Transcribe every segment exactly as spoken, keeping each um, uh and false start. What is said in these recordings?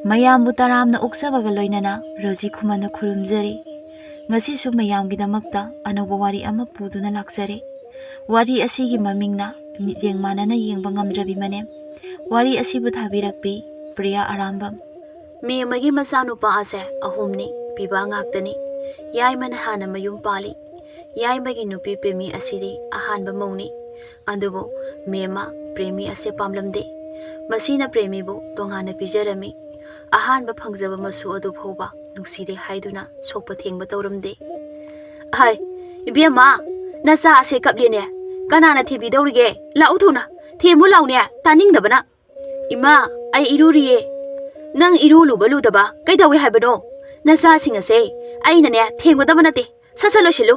ꯃꯌꯥꯝꯕꯨ ꯇꯔꯥꯝꯅ ꯑꯣꯛꯆꯕꯒ ꯂꯣꯏꯅꯅ ꯔꯣꯖꯤ ꯈꯨꯃꯟꯅ ꯈꯨꯔꯨꯝꯖꯔꯤ꯫ ꯉꯁꯤꯁꯨ ꯃꯌꯥꯝꯒꯤꯗꯃꯛꯇ ꯑꯅꯧꯕ ꯋꯥꯔꯤ ꯑꯃ ꯄꯨꯗꯨꯅ ꯂꯥꯛꯆꯔꯦ꯫ ꯋꯥꯔꯤ ꯑꯁꯤꯒꯤ ꯃꯃꯤꯡꯅ ꯃꯤꯠꯌꯦꯡ ꯃꯥꯟꯅꯅ ꯌꯦꯡꯕ ꯉꯝꯗ꯭ꯔꯕꯤ ꯃꯅꯦꯝ꯫ ꯋꯥꯔꯤ ꯑꯁꯤꯕꯨ ꯊꯥꯕꯤꯔꯛꯄꯤ ꯄ꯭ꯔꯤꯌꯥ ꯑꯔꯥꯝꯕꯝ꯫ ꯃꯦꯝꯃꯒꯤ ꯃꯆꯥꯅꯨꯄꯥ ꯑꯁꯦ ꯑꯍꯨꯝꯅꯤ, ꯄꯤꯕ ꯉꯥꯛꯇꯅꯤ꯫ ꯌꯥꯏꯃꯅ ꯍꯥꯟꯅ ꯃꯌꯨꯝ ꯄꯥꯜꯂꯤ꯫ ꯌꯥꯏꯃꯒꯤ ꯅꯨꯄꯤ ꯄ꯭ꯔꯦꯃꯤ ꯑꯁꯤꯗꯤ ꯑꯍꯥꯟꯕ ꯃꯧꯅꯤ꯫ ꯑꯗꯨꯕꯨ ꯃꯦꯝꯃ ꯄ꯭ꯔꯦꯃꯤ ꯑꯁꯦ ꯄꯥꯝꯂꯝꯗꯦ꯫ ꯃꯁꯤꯅ ꯄ꯭ꯔꯦꯃꯤꯕꯨ ꯇꯣꯉꯥꯟꯅ ꯄꯤꯖꯔꯝꯃꯤ꯫ ꯑꯍꯥꯟꯕ ꯐꯪꯖꯕ ꯃꯁꯨ ꯑꯗꯨ ꯐꯥꯎꯕ ꯅꯨꯡꯁꯤꯗꯦ ꯍꯥꯏꯗꯨꯅ ꯁꯣꯛꯄ ꯊꯦꯡꯕ ꯇꯧꯔꯝꯗꯦ꯫ "ꯍꯥꯏ, ꯏꯕꯦꯝꯃ, ꯅꯆꯥ ꯑꯁꯦ ꯀꯞꯂꯦꯅꯦ꯫ ꯀꯅꯥꯅ ꯊꯦꯝꯕꯤꯗꯧꯔꯤꯒꯦ? ꯂꯥꯛꯎ ꯊꯨꯅ, ꯊꯦꯝꯃꯨ ꯂꯥꯎꯅꯦ, ꯇꯥꯅꯤꯡꯗꯕꯅ꯫ ꯏꯃꯥ, ꯑꯩ ꯏꯔꯨꯔꯤꯌꯦ꯫ ꯅꯪ ꯏꯔꯨ ꯂꯨꯕ ꯂꯨꯗꯕ ꯀꯩꯗꯧꯏ ꯍꯥꯏꯕꯅꯣ? ꯅꯆꯥꯁꯤꯡ ꯑꯁꯦ ꯑꯩꯅꯅꯦ ꯊꯦꯝꯒꯗꯕ ꯅꯠꯇꯦ꯫ ꯁꯠ ꯁꯠ ꯂꯣꯏꯁꯤꯜꯂꯨ꯫"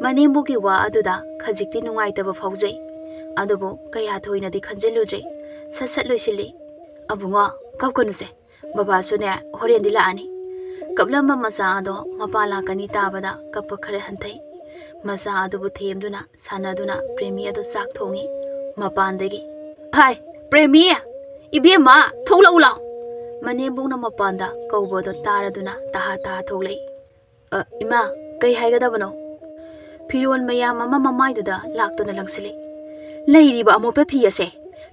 ꯃꯅꯦꯝꯕꯣꯛꯀꯤ ꯋꯥ ꯑꯗꯨꯗ ꯈꯖꯤꯛꯇꯤ ꯅꯨꯡꯉꯥꯏꯇꯕ ꯐꯥꯎꯖꯩ꯫ ꯑꯗꯨꯕꯨ ꯀꯌꯥ ꯊꯣꯏꯅꯗꯤ ꯈꯟꯖꯤꯜꯂꯨꯗ꯭ꯔꯦ꯫ ꯁꯠ ꯁꯠ ꯂꯣꯏꯁꯤꯜꯂꯤ꯫ "ꯑꯕꯨꯡꯉꯣ, ꯀꯞꯀꯅꯨꯁꯦ꯫ ꯕꯕꯥꯁꯨꯅꯦ ꯍꯣꯔꯦꯟꯗꯤ ꯂꯥꯛꯑꯅꯤ꯫" ꯀꯞꯂꯝꯕ ꯃꯆꯥ ꯑꯗꯣ ꯃꯄꯥ ꯂꯥꯛꯀꯅꯤ ꯇꯥꯕꯗ ꯀꯞꯄ ꯈꯔ ꯍꯟꯊꯩ꯫ ꯃꯆꯥ ꯑꯗꯨꯕꯨ ꯊꯦꯝꯗꯨꯅ ꯁꯥꯟꯅꯗꯨꯅ ꯄ꯭ꯔꯦꯃꯤ ꯑꯗꯨ ꯆꯥꯛ ꯊꯣꯡꯉꯤ꯫ ꯃꯄꯥꯟꯗꯒꯤ, "ꯍꯥꯏ, ꯄ꯭ꯔꯦꯃꯤ! ꯏꯕꯦꯝꯃ, ꯊꯣꯛꯂꯛꯎ ꯂꯥꯎ!" ꯃꯅꯦꯝꯕꯣꯛꯅ ꯃꯄꯥꯟꯗ ꯀꯧꯕꯗꯣ ꯇꯥꯔꯗꯨꯅ ꯇꯍꯥ ꯇꯍꯥ ꯊꯣꯛꯂꯛꯏ꯫ "ꯑ, ꯏꯃꯥ, ꯀꯩ ꯍꯥꯏꯒꯗꯕꯅꯣ?" ꯐꯤꯔꯣꯜ ꯃꯌꯥꯝ ꯑꯃ ꯃꯃꯥꯏꯗꯨꯗ ꯂꯥꯛꯇꯨꯅ ꯂꯪꯁꯤꯜꯂꯤ꯫ "ꯂꯩꯔꯤꯕ ꯑꯃꯣꯠꯄ ꯐꯤ ꯑꯁꯦ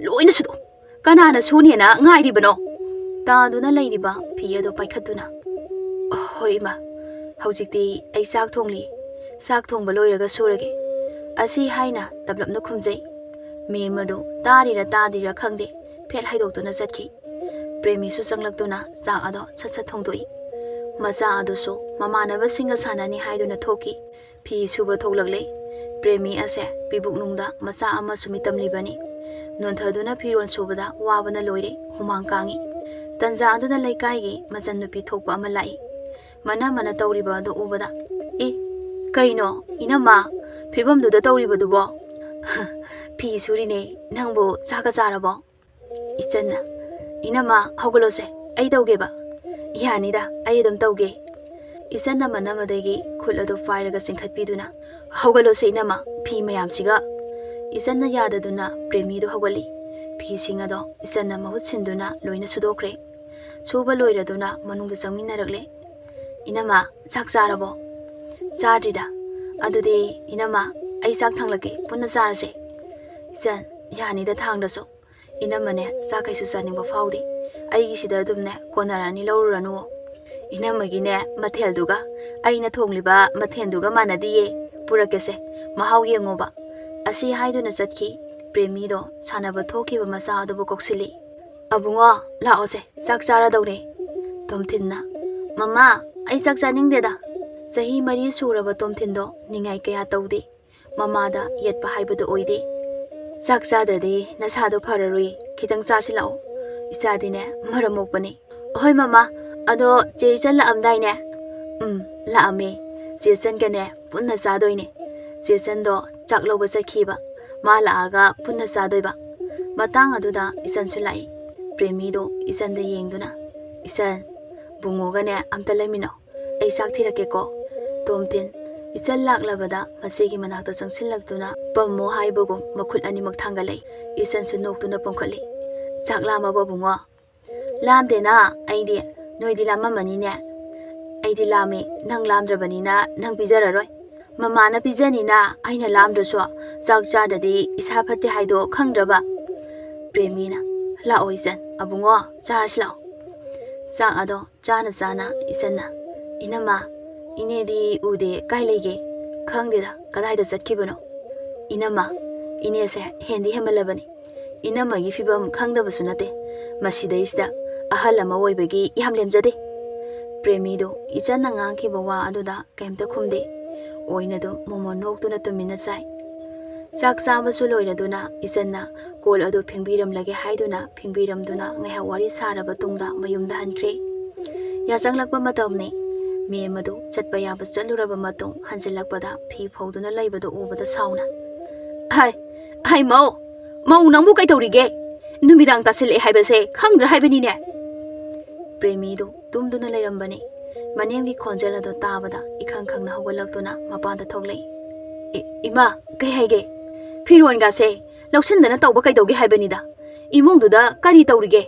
ꯂꯣꯏꯅ ꯁꯨꯗꯣꯛ꯫ ꯀꯅꯥꯅ ꯁꯨꯅꯦꯅ ꯉꯥꯏꯔꯤꯕꯅꯣ?" ꯇꯥꯗꯨꯅ ꯂꯩꯔꯤꯕ ꯐꯤ ꯑꯗꯨ ꯄꯥꯏꯈꯠꯇꯨꯅ, "ꯍꯣꯏ ꯏꯃꯥ, ꯍꯧꯖꯤꯛꯇꯤ ꯑꯩ ꯆꯥꯛ ꯊꯣꯡꯂꯤ꯫ ꯆꯥꯛ ꯊꯣꯡꯕ ꯂꯣꯏꯔꯒ ꯁꯨꯔꯒꯦ꯫" ꯑꯁꯤ ꯍꯥꯏꯅ ꯇꯞꯂꯞꯅ ꯈꯨꯝꯖꯩ꯫ ꯃꯦꯝ ꯑꯗꯨ ꯇꯥꯔꯤꯔ ꯇꯥꯗ꯭ꯔꯤꯔ ꯈꯪꯗꯦ, ꯐꯦꯠ ꯍꯥꯏꯗꯣꯛꯇꯨꯅ ꯆꯠꯈꯤ꯫ ꯄ꯭ꯔꯦꯃꯤꯁꯨ ꯆꯪꯂꯛꯇꯨꯅ ꯆꯥꯛ ꯑꯗꯣ ꯁꯠ ꯁꯠ ꯊꯣꯡꯗꯣꯛꯏ꯫ ꯃꯆꯥ ꯑꯗꯨꯁꯨ ꯃꯃꯥꯟꯅꯕꯁꯤꯡꯒ ꯁꯥꯟꯅꯅꯤ ꯍꯥꯏꯗꯨꯅ ꯊꯣꯛꯈꯤ꯫ ꯐꯤ ꯁꯨꯕ ꯊꯣꯛꯂꯛꯂꯦ꯫ ꯄ꯭ꯔꯦꯃꯤ ꯑꯁꯦ ꯄꯤꯕꯨꯛꯅꯨꯡꯗ ꯃꯆꯥ ꯑꯃꯁꯨ ꯃꯤꯇꯝꯂꯤꯕꯅꯤ꯫ ꯅꯣꯟꯊꯗꯨꯅ ꯐꯤꯔꯣꯜ ꯁꯨꯕꯗ ꯋꯥꯕꯅ ꯂꯣꯏꯔꯦ, ꯍꯨꯃꯥꯡ ꯀꯥꯡꯏ꯫ ꯇꯟꯖꯥ ꯑꯗꯨꯗ ꯂꯩꯀꯥꯏꯒꯤ ꯃꯆꯟꯅꯨꯄꯤ ꯊꯣꯛꯄ ꯑꯃ ꯂꯥꯛꯏ꯫ ꯃꯅ ꯃꯅ ꯇꯧꯔꯤꯕ ꯑꯗꯨ ꯎꯕꯗ, "ꯑꯦ, ꯀꯩꯅꯣ, ꯏꯅꯝꯃ, ꯐꯤꯕꯝꯗꯨꯗ ꯇꯧꯔꯤꯕꯗꯨꯕꯣ?" "ꯐꯤ ꯁꯨꯔꯤꯅꯦ꯫ ꯅꯪꯕꯨ ꯆꯥꯛꯀ ꯆꯥꯔꯕꯣ?" ꯏꯆꯟꯅ, "ꯏꯅꯝꯃ, ꯍꯧꯒꯠꯂꯣꯁꯦ, ꯑꯩ ꯇꯧꯒꯦꯕ꯫" "ꯌꯥꯅꯤꯗ, ꯑꯩ ꯑꯗꯨꯝ ꯇꯧꯒꯦ꯫" ꯏꯆꯟꯅ ꯃꯅꯝ ꯑꯗꯒꯤ ꯈꯨꯠ ꯑꯗꯨ ꯄꯥꯏꯔꯒ ꯆꯤꯡꯈꯠꯄꯤꯗꯨꯅ, "ꯍꯧꯒꯠꯂꯣꯁꯦ ꯏꯅꯝꯃ, ꯐꯤ ꯃꯌꯥꯝꯁꯤꯒ꯫" ꯏꯆꯟꯅ ꯌꯥꯗꯗꯨꯅ ꯄ꯭ꯔꯦꯃꯤꯗꯨ ꯍꯧꯒꯠꯂꯤ꯫ ꯐꯤꯁꯤꯡ ꯑꯗꯣ ꯏꯆꯟꯅ ꯃꯍꯨꯠ ꯁꯤꯟꯗꯨꯅ ꯂꯣꯏꯅ ꯁꯨꯗꯣꯛꯈ꯭ꯔꯦ꯫ ꯁꯨꯕ ꯂꯣꯏꯔꯗꯨꯅ ꯃꯅꯨꯡꯗ ꯆꯪꯃꯤꯟꯅꯔꯛꯂꯦ꯫ "ꯏꯅꯝꯃ, ꯆꯥꯛ ꯆꯥꯔꯕꯣ?" "ꯆꯥꯗ꯭ꯔꯤꯗ꯫ ꯑꯗꯨꯗꯤ ꯏꯅꯝꯃ, ꯑꯩ ꯆꯥꯛ ꯊꯥꯡꯂꯛꯀꯦ, ꯄꯨꯟꯅ ꯆꯥꯔꯁꯦ꯫" "ꯏꯆꯟ, ꯌꯥꯅꯤꯗ ꯊꯥꯡꯗ꯭ꯔꯁꯨ꯫ ꯏꯅꯝꯃꯅꯦ, ꯆꯥꯛ ꯀꯩꯁꯨ ꯆꯥꯅꯤꯡꯕ ꯐꯥꯎꯗꯦ꯫ ꯑꯩꯒꯤꯁꯤꯗ ꯑꯗꯨꯝꯅꯦ ꯀꯣꯟꯅꯔꯅꯤ, ꯂꯧꯔꯨꯔꯅꯨ꯫" "ꯏꯅꯝꯃꯒꯤꯅꯦ ꯃꯊꯦꯜꯗꯨꯒ ꯑꯩꯅ ꯊꯣꯡꯂꯤꯕ ꯃꯊꯦꯜꯗꯨꯒ ꯃꯥꯟꯅꯗꯤꯌꯦ꯫ ꯄꯨꯔꯛꯀꯦꯁꯦ, ꯃꯍꯥꯎ ꯌꯦꯡꯉꯣꯕ꯫" ꯑꯁꯤ ꯍꯥꯏꯗꯨꯅ ꯆꯠꯈꯤ꯫ ꯄ꯭ꯔꯦꯃꯤꯗꯣ ꯁꯥꯟꯅꯕ ꯊꯣꯛꯈꯤꯕ ꯃꯆꯥ ꯑꯗꯨꯕꯨ ꯀꯧꯁꯤꯜꯂꯤ꯫ "ꯑꯕꯨꯡꯉꯣ, ꯂꯥꯛꯑꯣꯁꯦ, ꯆꯥꯛ ꯆꯥꯔꯗꯧꯔꯦ꯫" ꯇꯣꯝꯊꯤꯟꯅ, "ꯃꯃꯥ, ꯑꯩ ꯆꯥꯛ ꯆꯥꯅꯤꯡꯗꯦꯗ꯫" ꯆꯍꯤ ꯃꯔꯤ ꯁꯨꯔꯕ ꯇꯣꯝꯊꯤꯟꯗꯣ ꯅꯤꯡꯉꯥꯏ ꯀꯌꯥ ꯇꯧꯗꯦ꯫ ꯃꯃꯥꯗ ꯌꯦꯠꯄ ꯍꯥꯏꯕꯗꯨ ꯑꯣꯏꯗꯦ꯫ "ꯆꯥꯛ ꯆꯥꯗ꯭ꯔꯗꯤ ꯅꯁꯥꯗꯣ ꯐꯔꯔꯣꯏ, ꯈꯤꯇꯪ ꯆꯥꯁꯤꯜꯂꯛꯑꯣ꯫ ꯏꯆꯥꯗꯤꯅꯦ ꯃꯔꯝ ꯃꯣꯛꯄꯅꯤ꯫" "ꯍꯣꯏ ꯃꯃꯥ, ꯑꯗꯣ ꯆꯦ ꯏꯆꯟ ꯂꯥꯛꯑꯝꯗꯥꯏꯅꯦ?" "ꯎꯝ, ꯂꯥꯛꯑꯝꯃꯦ꯫ ꯆꯦ ꯏꯆꯟꯒꯅꯦ ꯄꯨꯟꯅ ꯆꯥꯗꯣꯏꯅꯦ꯫ ꯆꯦ ꯏꯆꯟꯗꯣ ꯆꯥꯛ ꯂꯧꯕ ꯆꯠꯈꯤꯕ, ꯃꯥ ꯂꯥꯛꯑꯒ ꯄꯨꯟꯅ ꯆꯥꯗꯣꯏꯕ꯫" ꯃꯇꯥꯡ ꯑꯗꯨꯗ ꯏꯆꯟꯁꯨ ꯂꯥꯛꯏ꯫ ꯄ꯭ꯔꯦꯃꯤꯗꯣ ꯏꯆꯟꯗ ꯌꯦꯡꯗꯨꯅ, "ꯏꯆꯟ, ꯕꯨꯡꯉꯣꯒꯅꯦ ꯑꯝꯇ ꯂꯩꯃꯤꯟꯅꯧ꯫ ꯑꯩ ꯆꯥꯛ ꯊꯤꯔꯛꯀꯦꯀꯣ꯫" ꯇꯣꯝꯊꯤꯟ ꯏꯆꯟ ꯂꯥꯛꯂꯕꯗ ꯃꯆꯦꯒꯤ ꯃꯅꯥꯛꯇ ꯆꯪꯁꯤꯜꯂꯛꯇꯨꯅ ꯄꯝꯃꯣ ꯍꯥꯏꯕꯒꯨꯝ ꯃꯈꯨꯠ ꯑꯅꯤꯃꯛ ꯊꯥꯡꯒꯠꯂꯛꯏ꯫ ꯏꯆꯟꯁꯨ ꯅꯣꯛꯇꯨꯅ ꯄꯣꯡꯈꯠꯂꯤ꯫ "ꯆꯥꯛ ꯂꯥꯝꯃꯕꯣ ꯕꯨꯡꯉꯣ?" "ꯂꯥꯝꯗꯦꯅ ꯑꯩꯗꯤ, ꯅꯣꯏꯗꯤ ꯂꯥꯝꯃꯝꯃꯅꯤꯅꯦ꯫" "ꯑꯩꯗꯤ ꯂꯥꯝꯃꯤ, ꯅꯪ ꯂꯥꯝꯗ꯭ꯔꯕꯅꯤꯅ ꯅꯪ ꯄꯤꯖꯔꯔꯣꯏ꯫ ꯃꯃꯥꯅ ꯄꯤꯖꯅꯤꯅ ꯑꯩꯅ ꯂꯥꯝꯗ꯭ꯔꯁꯨ ꯆꯥꯛ ꯆꯥꯗ꯭ꯔꯗꯤ ꯏꯁꯥ ꯐꯠꯇꯦ ꯍꯥꯏꯗꯣ ꯈꯪꯗ꯭ꯔꯕ?" ꯄ꯭ꯔꯦꯃꯤꯅ, "ꯂꯥꯛꯑꯣ ꯏꯆꯟ, ꯑꯕꯨꯡꯉꯣ, ꯆꯥꯔꯁꯤ ꯂꯥꯛꯑꯣ꯫" ꯆꯥꯛ ꯑꯗꯣ ꯆꯥꯅ ꯆꯥꯅ ꯏꯆꯟꯅ, "ꯏꯅꯝꯃ, ꯏꯅꯦꯗꯤ ꯎꯗꯦ, ꯀꯥꯏ ꯂꯩꯒꯦ?" "ꯈꯪꯗꯦꯗ, ꯀꯗꯥꯏꯗ ꯆꯠꯈꯤꯕꯅꯣ?" "ꯏꯅꯝꯃ, ꯏꯅꯦꯁꯦ ꯍꯦꯟꯗꯤ ꯍꯦꯟꯃꯜꯂꯕꯅꯤ꯫ ꯏꯅꯝꯃꯒꯤ ꯐꯤꯕꯝ ꯈꯪꯗꯕꯁꯨ ꯅꯠꯇꯦ꯫ ꯃꯁꯤꯗꯩꯁꯤꯗ ꯑꯍꯜ ꯑꯃ ꯑꯣꯏꯕꯒꯤ ꯌꯥꯝ ꯂꯦꯝꯖꯗꯦ꯫" ꯄ꯭ꯔꯦꯃꯤꯗꯨ ꯏꯆꯟꯅ ꯉꯥꯡꯈꯤꯕ ꯋꯥ ꯑꯗꯨꯗ ꯀꯩꯝꯇ ꯈꯨꯝꯗꯦ꯫ ꯑꯣꯏꯅꯗꯨ ꯃꯣꯃꯣꯟ ꯅꯣꯛꯇꯨꯅ ꯇꯨꯃꯤꯟꯅ ꯆꯥꯏ꯫ ꯆꯥꯛ ꯆꯥꯕꯁꯨ ꯂꯣꯏꯔꯗꯨꯅ ꯏꯆꯟꯅ ꯀꯣꯜ ꯑꯗꯨ ꯐꯦꯡꯕꯤꯔꯝꯂꯒꯦ ꯍꯥꯏꯗꯨꯅ ꯐꯦꯡꯕꯤꯔꯝꯗꯨꯅ ꯉꯥꯏꯍꯥꯛ ꯋꯥꯔꯤ ꯁꯥꯔꯕ ꯇꯨꯡꯗ ꯃꯌꯨꯝꯗ ꯍꯟꯈ꯭ꯔꯦ꯫ ꯌꯥꯆꯪꯂꯛꯄ ꯃꯇꯝꯅꯤ꯫ ꯃꯦꯝ ꯑꯗꯨ ꯆꯠꯄ ꯌꯥꯕ ꯆꯠꯂꯨꯔꯕ ꯃꯇꯨꯡ ꯍꯟꯖꯤꯜꯂꯛꯄꯗ ꯐꯤ ꯐꯧꯗꯨꯅ ꯂꯩꯕꯗꯨ ꯎꯕꯗ ꯁꯥꯎꯅ, "ꯍꯥꯏ, ꯍꯥꯏ ꯃꯧ, ꯃꯧ ꯅꯪꯕꯨ ꯀꯩꯗꯧꯔꯤꯒꯦ? ꯅꯨꯃꯤꯗꯥꯡ ꯇꯥꯁꯤꯜꯂꯛꯑꯦ ꯍꯥꯏꯕꯁꯦ ꯈꯪꯗ꯭ꯔꯥ ꯍꯥꯏꯕꯅꯤꯅꯦ?" ꯄ꯭ꯔꯦꯃꯤꯗꯨ ꯇꯨꯝꯗꯨꯅ ꯂꯩꯔꯝꯕꯅꯤ꯫ ꯃꯅꯦꯝꯒꯤ ꯈꯣꯟꯖꯦꯜ ꯑꯗꯨ ꯇꯥꯕꯗ ꯏꯈꯪ ꯈꯪꯅ ꯍꯧꯒꯠꯂꯛꯇꯨꯅ ꯃꯄꯥꯟꯗ ꯊꯣꯛꯂꯛꯏ꯫ "ꯏ-, ꯏꯃꯥ, ꯀꯩ ꯍꯥꯏꯒꯦ? ꯐꯤꯔꯣꯟꯒꯥꯁꯦ ꯂꯧꯁꯤꯟꯗꯅ ꯇꯧꯕ ꯀꯩꯗꯧꯒꯦ ꯍꯥꯏꯕꯅꯤꯗ? ꯏꯃꯨꯡꯗꯨꯗ ꯀꯔꯤ ꯇꯧꯔꯤꯒꯦ?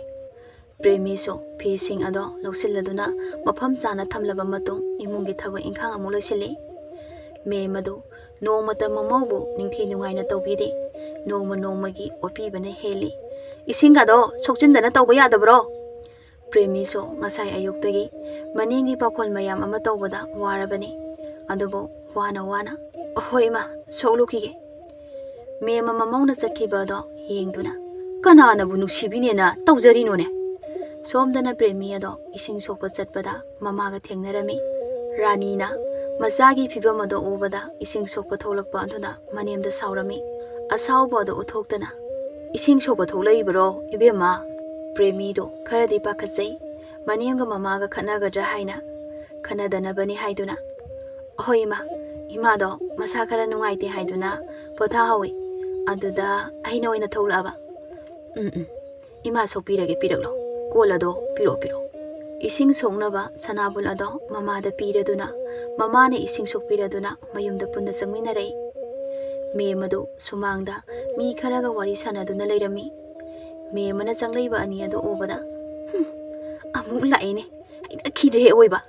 ꯄ꯭ꯔꯦꯃꯤꯁꯨ ꯐꯤꯁꯤꯡ ꯑꯗꯣ ꯂꯧꯁꯤꯜꯂꯗꯨꯅ ꯃꯐꯝ ꯆꯥꯅ ꯊꯝꯂꯕ ꯃꯇꯨꯡ ꯏꯃꯨꯡꯒꯤ ꯊꯕꯛ ꯏꯪꯈꯥꯡ ꯑꯃꯨꯛ ꯂꯣꯏꯁꯤꯜꯂꯤ꯫ ꯃꯦꯝ ꯑꯗꯨ ꯅꯣꯡꯃꯇ ꯃꯃꯧꯕꯨ ꯅꯤꯡꯊꯤ ꯅꯨꯡꯉꯥꯏꯅ ꯇꯧꯕꯤꯗꯦ꯫ ꯅꯣꯡꯃ ꯅꯣꯡꯃꯒꯤ ꯑꯣꯠꯄꯤꯕꯅ ꯍꯦꯜꯂꯤ꯫ "ꯏꯁꯤꯡꯒꯗꯣ ꯁꯣꯛꯆꯤꯟꯗꯅ ꯇꯧꯕ ꯌꯥꯗꯕ꯭ꯔꯣ?" ꯄ꯭ꯔꯦꯃꯤꯁꯨ ꯉꯁꯥꯏ ꯑꯌꯨꯛꯇꯒꯤ ꯃꯅꯦꯝꯒꯤ ꯄꯥꯈꯣꯟ ꯃꯌꯥꯝ ꯑꯃ ꯇꯧꯕꯗ ꯋꯥꯔꯕꯅꯤ꯫ ꯑꯗꯨꯕꯨ ꯋꯥꯅ ꯋꯥꯅ, "ꯍꯣꯏ ꯏꯃꯥ, ꯁꯣꯛꯂꯨꯈꯤꯒꯦ"꯫ ꯃꯦꯝ ꯑꯃ ꯃꯃꯧꯅ ꯆꯠꯈꯤꯕ ꯑꯗꯣ ꯌꯦꯡꯗꯨꯅ, "ꯀꯅꯥꯅꯕꯨ ꯅꯨꯡꯁꯤꯕꯤꯅꯦꯅ ꯇꯧꯖꯔꯤꯅꯣꯅꯦ?" ꯁꯣꯝꯗꯅ ꯄ꯭ꯔꯦꯃꯤ ꯑꯗꯣ ꯏꯁꯤꯡ ꯁꯣꯛꯄ ꯆꯠꯄꯗ ꯃꯃꯥꯒ ꯊꯦꯡꯅꯔꯝꯃꯤ꯫ ꯔꯥꯅꯤꯅ ꯃꯆꯥꯒꯤ ꯐꯤꯕꯝ ꯑꯗꯣ ꯎꯕꯗ ꯏꯁꯤꯡ ꯁꯣꯛꯄ ꯊꯣꯛꯂꯛꯄ ꯑꯗꯨꯗ ꯃꯅꯦꯝꯗ ꯁꯥꯎꯔꯝꯃꯤ꯫ ꯑꯁꯥꯎꯕ ꯑꯗꯣ ꯎꯠꯊꯣꯛꯇꯅ, "ꯏꯁꯤꯡ ꯁꯣꯛꯄ ꯊꯣꯛꯂꯛꯏꯕꯔꯣ, ꯏꯕꯦꯝꯃ?" ꯄ꯭ꯔꯦꯃꯤꯗꯣ ꯈꯔꯗꯤ ꯄꯥꯈꯠꯆꯩ꯫ ꯃꯅꯦꯝꯒ ꯃꯃꯥꯒ ꯈꯠꯅꯒꯗ꯭ꯔꯥ ꯍꯥꯏꯅ, ꯈꯠꯅꯗꯅꯕꯅꯤ ꯍꯥꯏꯗꯨꯅ, "ꯍꯣꯏ ꯏꯃꯥ, ꯏꯃꯥꯗꯣ ꯃꯁꯥ ꯈꯔ ꯅꯨꯡꯉꯥꯏꯇꯦ ꯍꯥꯏꯗꯨꯅ ꯄꯣꯊꯥꯍꯧꯋꯤ꯫ ꯑꯗꯨꯗ ꯑꯩꯅ ꯑꯣꯏꯅ ꯊꯣꯛꯂꯛꯑꯕ"꯫ "ꯎꯝ, ꯎꯝ, ꯏꯃꯥ ꯁꯣꯛꯄꯤꯔꯒꯦ, ꯄꯤꯔꯛꯂꯣ꯫ ꯀꯣꯜ ꯑꯗꯣ ꯄꯤꯔꯛꯑꯣ, ꯄꯤꯔꯛꯑꯣ"꯫ ꯏꯁꯤꯡ ꯁꯣꯛꯅꯕ ꯁꯅꯥꯕꯨꯜ ꯑꯗꯣ ꯃꯃꯥꯗ ꯄꯤꯔꯗꯨꯅ, ꯃꯃꯥꯅ ꯏꯁꯤꯡ ꯁꯣꯛꯄꯤꯔꯗꯨꯅ ꯃꯌꯨꯝꯗ ꯄꯨꯟꯅ ꯆꯪꯃꯤꯟꯅꯔꯛꯏ꯫ ꯃꯦꯝ ꯑꯗꯨ ꯁꯨꯃꯥꯡꯗ ꯃꯤ ꯈꯔꯒ ꯋꯥꯔꯤ ꯁꯥꯟꯅꯗꯨꯅ ꯂꯩꯔꯝꯃꯤ꯫ ꯃꯦꯝ ꯑꯃꯅ ꯆꯪꯂꯛꯏꯕ ꯑꯅꯤ ꯑꯗꯨ ꯎꯕꯗ, "ꯍꯨꯝ, ꯑꯃꯨꯛ ꯂꯥꯛꯏꯅꯦ, ꯍꯩꯅꯈꯤꯗ꯭ꯔꯦ ꯑꯋꯣꯏꯕ"꯫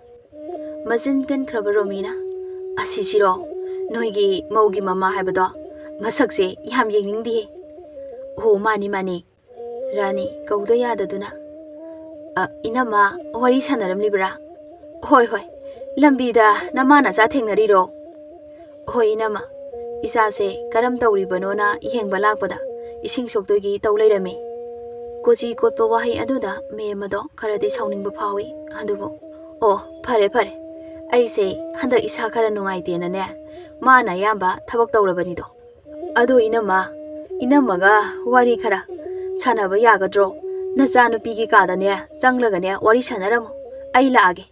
ꯃꯆꯤꯟ ꯀꯟꯈ꯭ꯔꯕ ꯔꯣꯃꯤꯅ, "ꯑꯁꯤꯁꯤꯔꯣ ꯅꯣꯏꯒꯤ ꯃꯧꯒꯤ ꯃꯃꯥ ꯍꯥꯏꯕꯗꯣ? ꯃꯁꯛꯁꯦ ꯌꯥꯝ ꯌꯦꯡꯅꯤꯡꯗꯤꯌꯦ"꯫ "ꯑꯣ, ꯃꯥꯅꯤ, ꯃꯥꯅꯤ"꯫ ꯔꯥꯅꯤ ꯀꯧꯗ ꯌꯥꯗꯗꯨꯅ, "ꯑ, ꯏꯅꯝꯃ, ꯋꯥꯔꯤ ꯁꯥꯟꯅꯔꯝꯂꯤꯕ꯭ꯔꯥ?" "ꯍꯣꯏ, ꯍꯣꯏ, ꯂꯝꯕꯤꯗ ꯅꯃꯥ ꯅꯆꯥ ꯊꯦꯡꯅꯔꯤꯔꯣ?" "ꯍꯣꯏ ꯏꯅꯝꯃ, ꯏꯆꯥꯁꯦ ꯀꯔꯝ ꯇꯧꯔꯤꯕꯅꯣꯅ ꯌꯦꯡꯕ ꯂꯥꯛꯄꯗ ꯏꯁꯤꯡ ꯁꯣꯛꯇꯣꯏꯒꯤ ꯇꯧ ꯂꯩꯔꯝꯃꯤ"꯫ ꯀꯣꯆꯤ ꯀꯣꯠꯄ ꯋꯥꯍꯩ ꯑꯗꯨꯗ ꯃꯦꯝ ꯑꯗꯣ ꯈꯔꯗꯤ ꯁꯥꯎꯅꯤꯡꯕ ꯐꯥꯎꯏ꯫ ꯑꯗꯨꯕꯨ, "ꯑꯣ, ꯐꯔꯦ, ꯐꯔꯦ, ꯑꯩꯁꯦ ꯍꯟꯗꯛ ꯏꯁꯥ ꯈꯔ ꯅꯨꯡꯉꯥꯏꯇꯦꯅꯅꯦ, ꯃꯥꯅ ꯑꯌꯥꯝꯕ ꯊꯕꯛ ꯇꯧꯔꯕꯅꯤꯗꯣ꯫ ꯑꯗꯣ ꯏꯅꯝꯃ, ꯏꯅꯝꯃꯒ ꯋꯥꯔꯤ ꯈꯔ ꯁꯥꯟꯅꯕ ꯌꯥꯒꯗ꯭ꯔꯣ? ꯅꯆꯥꯅꯨꯄꯤꯒꯤ ꯀꯥꯗꯅꯦ ꯆꯪꯂꯒꯅꯦ ꯋꯥꯔꯤ ꯁꯥꯟꯅꯔꯝꯃꯣ, ꯑꯩ ꯂꯥꯛꯑꯒꯦ"꯫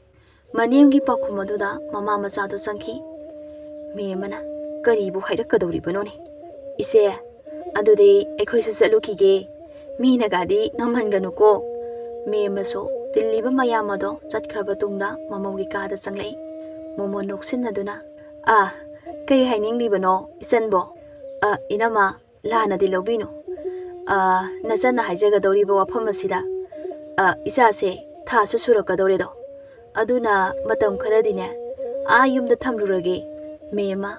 ꯃꯅꯦꯝꯒꯤ ꯄꯥꯎꯈꯨꯝ ꯑꯗꯨꯗ ꯃꯃꯥ ꯃꯆꯥꯗꯨ ꯆꯪꯈꯤ꯫ ꯃꯦꯝ ꯑꯃꯅ, "ꯀꯔꯤꯕꯨ ꯍꯥꯏꯔꯛꯀꯗꯧꯔꯤꯕꯅꯣꯅꯦ? ꯏꯆꯦ, ꯑꯗꯨꯗꯤ ꯑꯩꯈꯣꯏꯁꯨ ꯆꯠꯂꯨꯈꯤꯒꯦ꯫ ꯃꯤꯅꯒꯗꯤ ꯉꯝꯍꯟꯒꯅꯨꯀꯣ"꯫ ꯃꯦꯝ ꯑꯃꯁꯨ ꯇꯤꯜꯂꯤꯕ ꯃꯌꯥꯝ ꯑꯗꯣ ꯆꯠꯈ꯭ꯔꯕ ꯇꯨꯡꯗ ꯃꯃꯧꯒꯤ ꯀꯥꯗ ꯆꯪꯂꯛꯏ꯫ ꯃꯣꯃꯣꯟ ꯅꯣꯛꯁꯤꯟꯅꯗꯨꯅ, "ꯑ, ꯀꯩ ꯍꯥꯏꯅꯤꯡꯂꯤꯕꯅꯣ ꯏꯆꯟꯕꯣ?" "ꯑ, ꯏꯅꯝꯃ, ꯂꯥꯟꯅꯗꯤ ꯂꯧꯕꯤꯅꯨ꯫ "ꯑ, ꯅꯆꯟꯅ ꯍꯥꯏꯖꯒꯗꯧꯔꯤꯕ ꯋꯥꯐꯝ ꯑꯁꯤꯗ, ꯑ, ꯏꯆꯥꯁꯦ ꯊꯥꯁꯨ ꯁꯨꯔꯛꯀꯗꯧꯔꯦꯗꯣ꯫ ꯑꯗꯨꯅ ꯃꯇꯝ ꯈꯔꯗꯤꯅꯦ, ꯑꯥ ꯌꯨꯝꯗ ꯊꯝꯂꯨꯔꯒꯦ, ꯃꯦꯝꯃ꯫"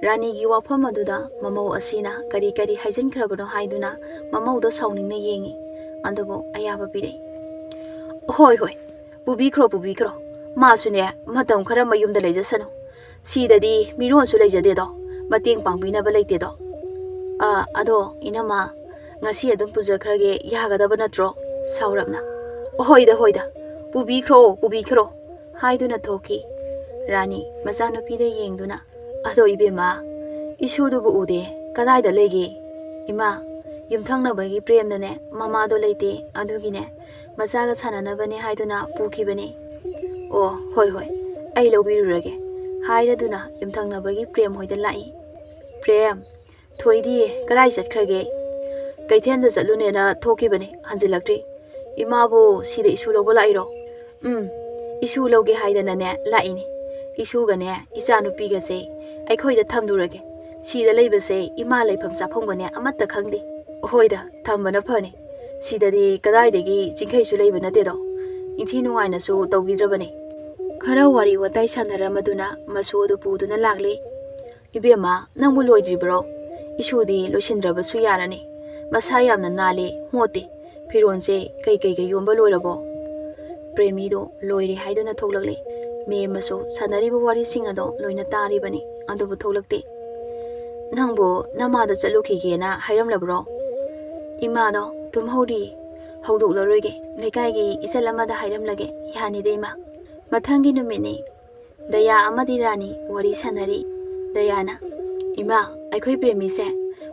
ꯔꯥꯅꯤꯒꯤ ꯋꯥꯐꯝ ꯑꯗꯨꯗ ꯃꯃꯧ ꯑꯁꯤꯅ ꯀꯔꯤ ꯀꯔꯤ ꯍꯥꯏꯖꯤꯟꯈ꯭ꯔꯕꯅꯣ ꯍꯥꯏꯗꯨꯅ ꯃꯃꯧꯗ ꯁꯥꯎꯅꯤꯡꯅ ꯌꯦꯡꯉꯤ꯫ ꯑꯗꯨꯕꯨ ꯑꯌꯥꯕ ꯄꯤꯔꯛꯏ꯫ "ꯍꯣꯏ, ꯍꯣꯏ, ꯄꯨꯕꯤꯈ꯭ꯔꯣ, ꯄꯨꯕꯤꯈ꯭ꯔꯣ꯫ ꯃꯥꯁꯨꯅꯦ, ꯃꯇꯝ ꯈꯔ ꯃꯌꯨꯝꯗ ꯂꯩꯖꯁꯅꯨ꯫ ꯁꯤꯗꯗꯤ ꯃꯤꯔꯣꯟꯁꯨ ꯂꯩꯖꯗꯦꯗꯣ, ꯃꯇꯦꯡ ꯄꯥꯡꯕꯤꯅꯕ ꯂꯩꯇꯦꯗꯣ꯫ ꯑ, ꯑꯗꯣ ꯏꯅꯝꯃ, ꯉꯁꯤ ꯑꯗꯨꯝ ꯄꯨꯖꯈ꯭ꯔꯒꯦ, ꯌꯥꯒꯗꯕ ꯅꯠꯇ꯭ꯔꯣ?" ꯁꯥꯎꯔꯞꯅ꯫ "ꯍꯣꯏꯗ, ꯍꯣꯏꯗ, ꯄꯨꯕꯤꯈ꯭ꯔꯣ, ꯄꯨꯕꯤꯈ꯭ꯔꯣ," ꯍꯥꯏꯗꯨꯅ ꯊꯣꯛꯈꯤ꯫ ꯔꯥꯅꯤ ꯃꯆꯥꯅꯨꯄꯤꯗ ꯌꯦꯡꯗꯨꯅ, "ꯑꯗꯣ ꯏꯕꯦꯝꯃ, ꯏꯁꯨꯗꯨꯕꯨ ꯎꯗꯦ, ꯀꯗꯥꯏꯗ ꯂꯩꯒꯦ?" "ꯏꯃꯥ, ꯌꯨꯝꯊꯪꯅꯕꯒꯤ ꯄ꯭ꯔꯦꯝꯅꯅꯦ, ꯃꯃꯥꯗꯣ ꯂꯩꯇꯦ, ꯑꯗꯨꯒꯤꯅꯦ, ꯃꯆꯥꯒ ꯁꯥꯟꯅꯅꯕꯅꯦ ꯍꯥꯏꯗꯨꯅ ꯄꯨꯈꯤꯕꯅꯦ꯫" "ꯑꯣ, ꯍꯣꯏ, ꯍꯣꯏ, ꯑꯩ ꯂꯧꯕꯤꯔꯨꯔꯒꯦ," ꯍꯥꯏꯔꯗꯨꯅ ꯌꯨꯝꯊꯪꯅꯕꯒꯤ ꯄ꯭ꯔꯦꯝ ꯍꯣꯏꯗ ꯂꯥꯛꯏ꯫ "ꯄ꯭ꯔꯦꯝ, ꯊꯣꯏꯗꯤ ꯀꯗꯥꯏ ꯆꯠꯈ꯭ꯔꯒꯦ?" "ꯀꯩꯊꯦꯜꯗ ꯆꯠꯂꯨꯅꯦꯅ ꯊꯣꯛꯈꯤꯕꯅꯦ, ꯍꯟꯖꯤꯜꯂꯛꯇ꯭ꯔꯤ꯫" "ꯏꯃꯥꯕꯨ ꯁꯤꯗ ꯏꯁꯨ ꯂꯧꯕ ꯂꯥꯛꯏꯔꯣ?" "ꯎꯝ, ꯏꯁꯨ ꯂꯧꯒꯦ ꯍꯥꯏꯗꯅꯅꯦ ꯂꯥꯛꯏꯅꯦ꯫ ꯏꯁꯨꯒꯅꯦ ꯏꯆꯥꯅꯨꯄꯤꯒꯁꯦ ꯑꯩꯈꯣꯏꯗ ꯊꯝꯂꯨꯔꯒꯦ꯫ ꯁꯤꯗ ꯂꯩꯕꯁꯦ ꯏꯃꯥ ꯂꯩꯐꯝ ꯆꯥꯐꯝꯒꯅꯦ ꯑꯃꯠꯇ ꯈꯪꯗꯦ꯫" "ꯍꯣꯏꯗ, ꯊꯝꯕꯅ ꯐꯅꯤ꯫ ꯁꯤꯗꯗꯤ ꯀꯗꯥꯏꯗꯒꯤ ꯆꯤꯡꯈꯩꯁꯨ ꯂꯩꯕ ꯅꯠꯇꯦꯗꯣ꯫ ꯏꯟꯊꯤ ꯅꯨꯡꯉꯥꯏꯅꯁꯨ ꯇꯧꯕꯤꯗ꯭ꯔꯕꯅꯦ꯫" ꯈꯔ ꯋꯥꯔꯤ ꯋꯥꯇꯥꯏ ꯁꯥꯟꯅꯔꯝꯃꯗꯨꯅ ꯃꯁꯨ ꯑꯗꯨ ꯄꯨꯗꯨꯅ ꯂꯥꯛꯂꯦ꯫ "ꯏꯕꯦꯝꯃ, ꯅꯪꯕꯨ ꯂꯣꯏꯗ꯭ꯔꯤꯕ꯭ꯔꯣ? ꯏꯁꯨꯗꯤ ꯂꯣꯏꯁꯤꯟꯗ꯭ꯔꯕꯁꯨ ꯌꯥꯔꯅꯤ꯫ ꯃꯁꯥ ꯌꯥꯝꯅ ꯅꯥꯜꯂꯦ, ꯃꯣꯠꯇꯦ꯫ ꯐꯤꯔꯣꯟꯁꯦ ꯀꯩꯀꯩꯒ ꯌꯣꯟꯕ ꯂꯣꯏꯔꯕꯣ?" ꯄ꯭ꯔꯦꯃꯤꯗꯣ ꯂꯣꯏꯔꯦ ꯍꯥꯏꯗꯨꯅ ꯊꯣꯛꯂꯛꯂꯦ꯫ ꯃꯦꯝꯃꯁꯨ ꯁꯥꯟꯅꯔꯤꯕ ꯋꯥꯔꯤꯁꯤꯡ ꯑꯗꯣ ꯂꯣꯏꯅ ꯇꯥꯔꯤꯕꯅꯤ꯫ ꯑꯗꯨꯕꯨ ꯊꯣꯛꯂꯛꯇꯦ꯫ "ꯅꯪꯕꯨ ꯅꯃꯥꯗ ꯆꯠꯂꯨꯈꯤꯒꯦꯅ ꯍꯥꯏꯔꯝꯂꯕ꯭ꯔꯣ?" "ꯏꯃꯥꯗꯣ ꯇꯨꯝꯍꯧꯔꯤ꯫ ꯍꯧꯗꯣꯛꯂꯔꯣꯏꯒꯦ꯫ ꯂꯩꯀꯥꯏꯒꯤ ꯏꯆꯜ ꯑꯃꯗ ꯍꯥꯏꯔꯝꯂꯒꯦ꯫ ꯌꯥꯅꯤꯗ, ꯏꯃꯥ꯫" ꯃꯊꯪꯒꯤ ꯅꯨꯃꯤꯠꯅꯤ꯫ ꯗꯌꯥ ꯑꯃꯗꯤ ꯔꯥꯅꯤ ꯋꯥꯔꯤ ꯁꯥꯟꯅꯔꯤ꯫ ꯗꯌꯥꯅ, "ꯏꯃꯥ, ꯑꯩꯈꯣꯏ ꯄ꯭ꯔꯦꯃꯤꯁꯦ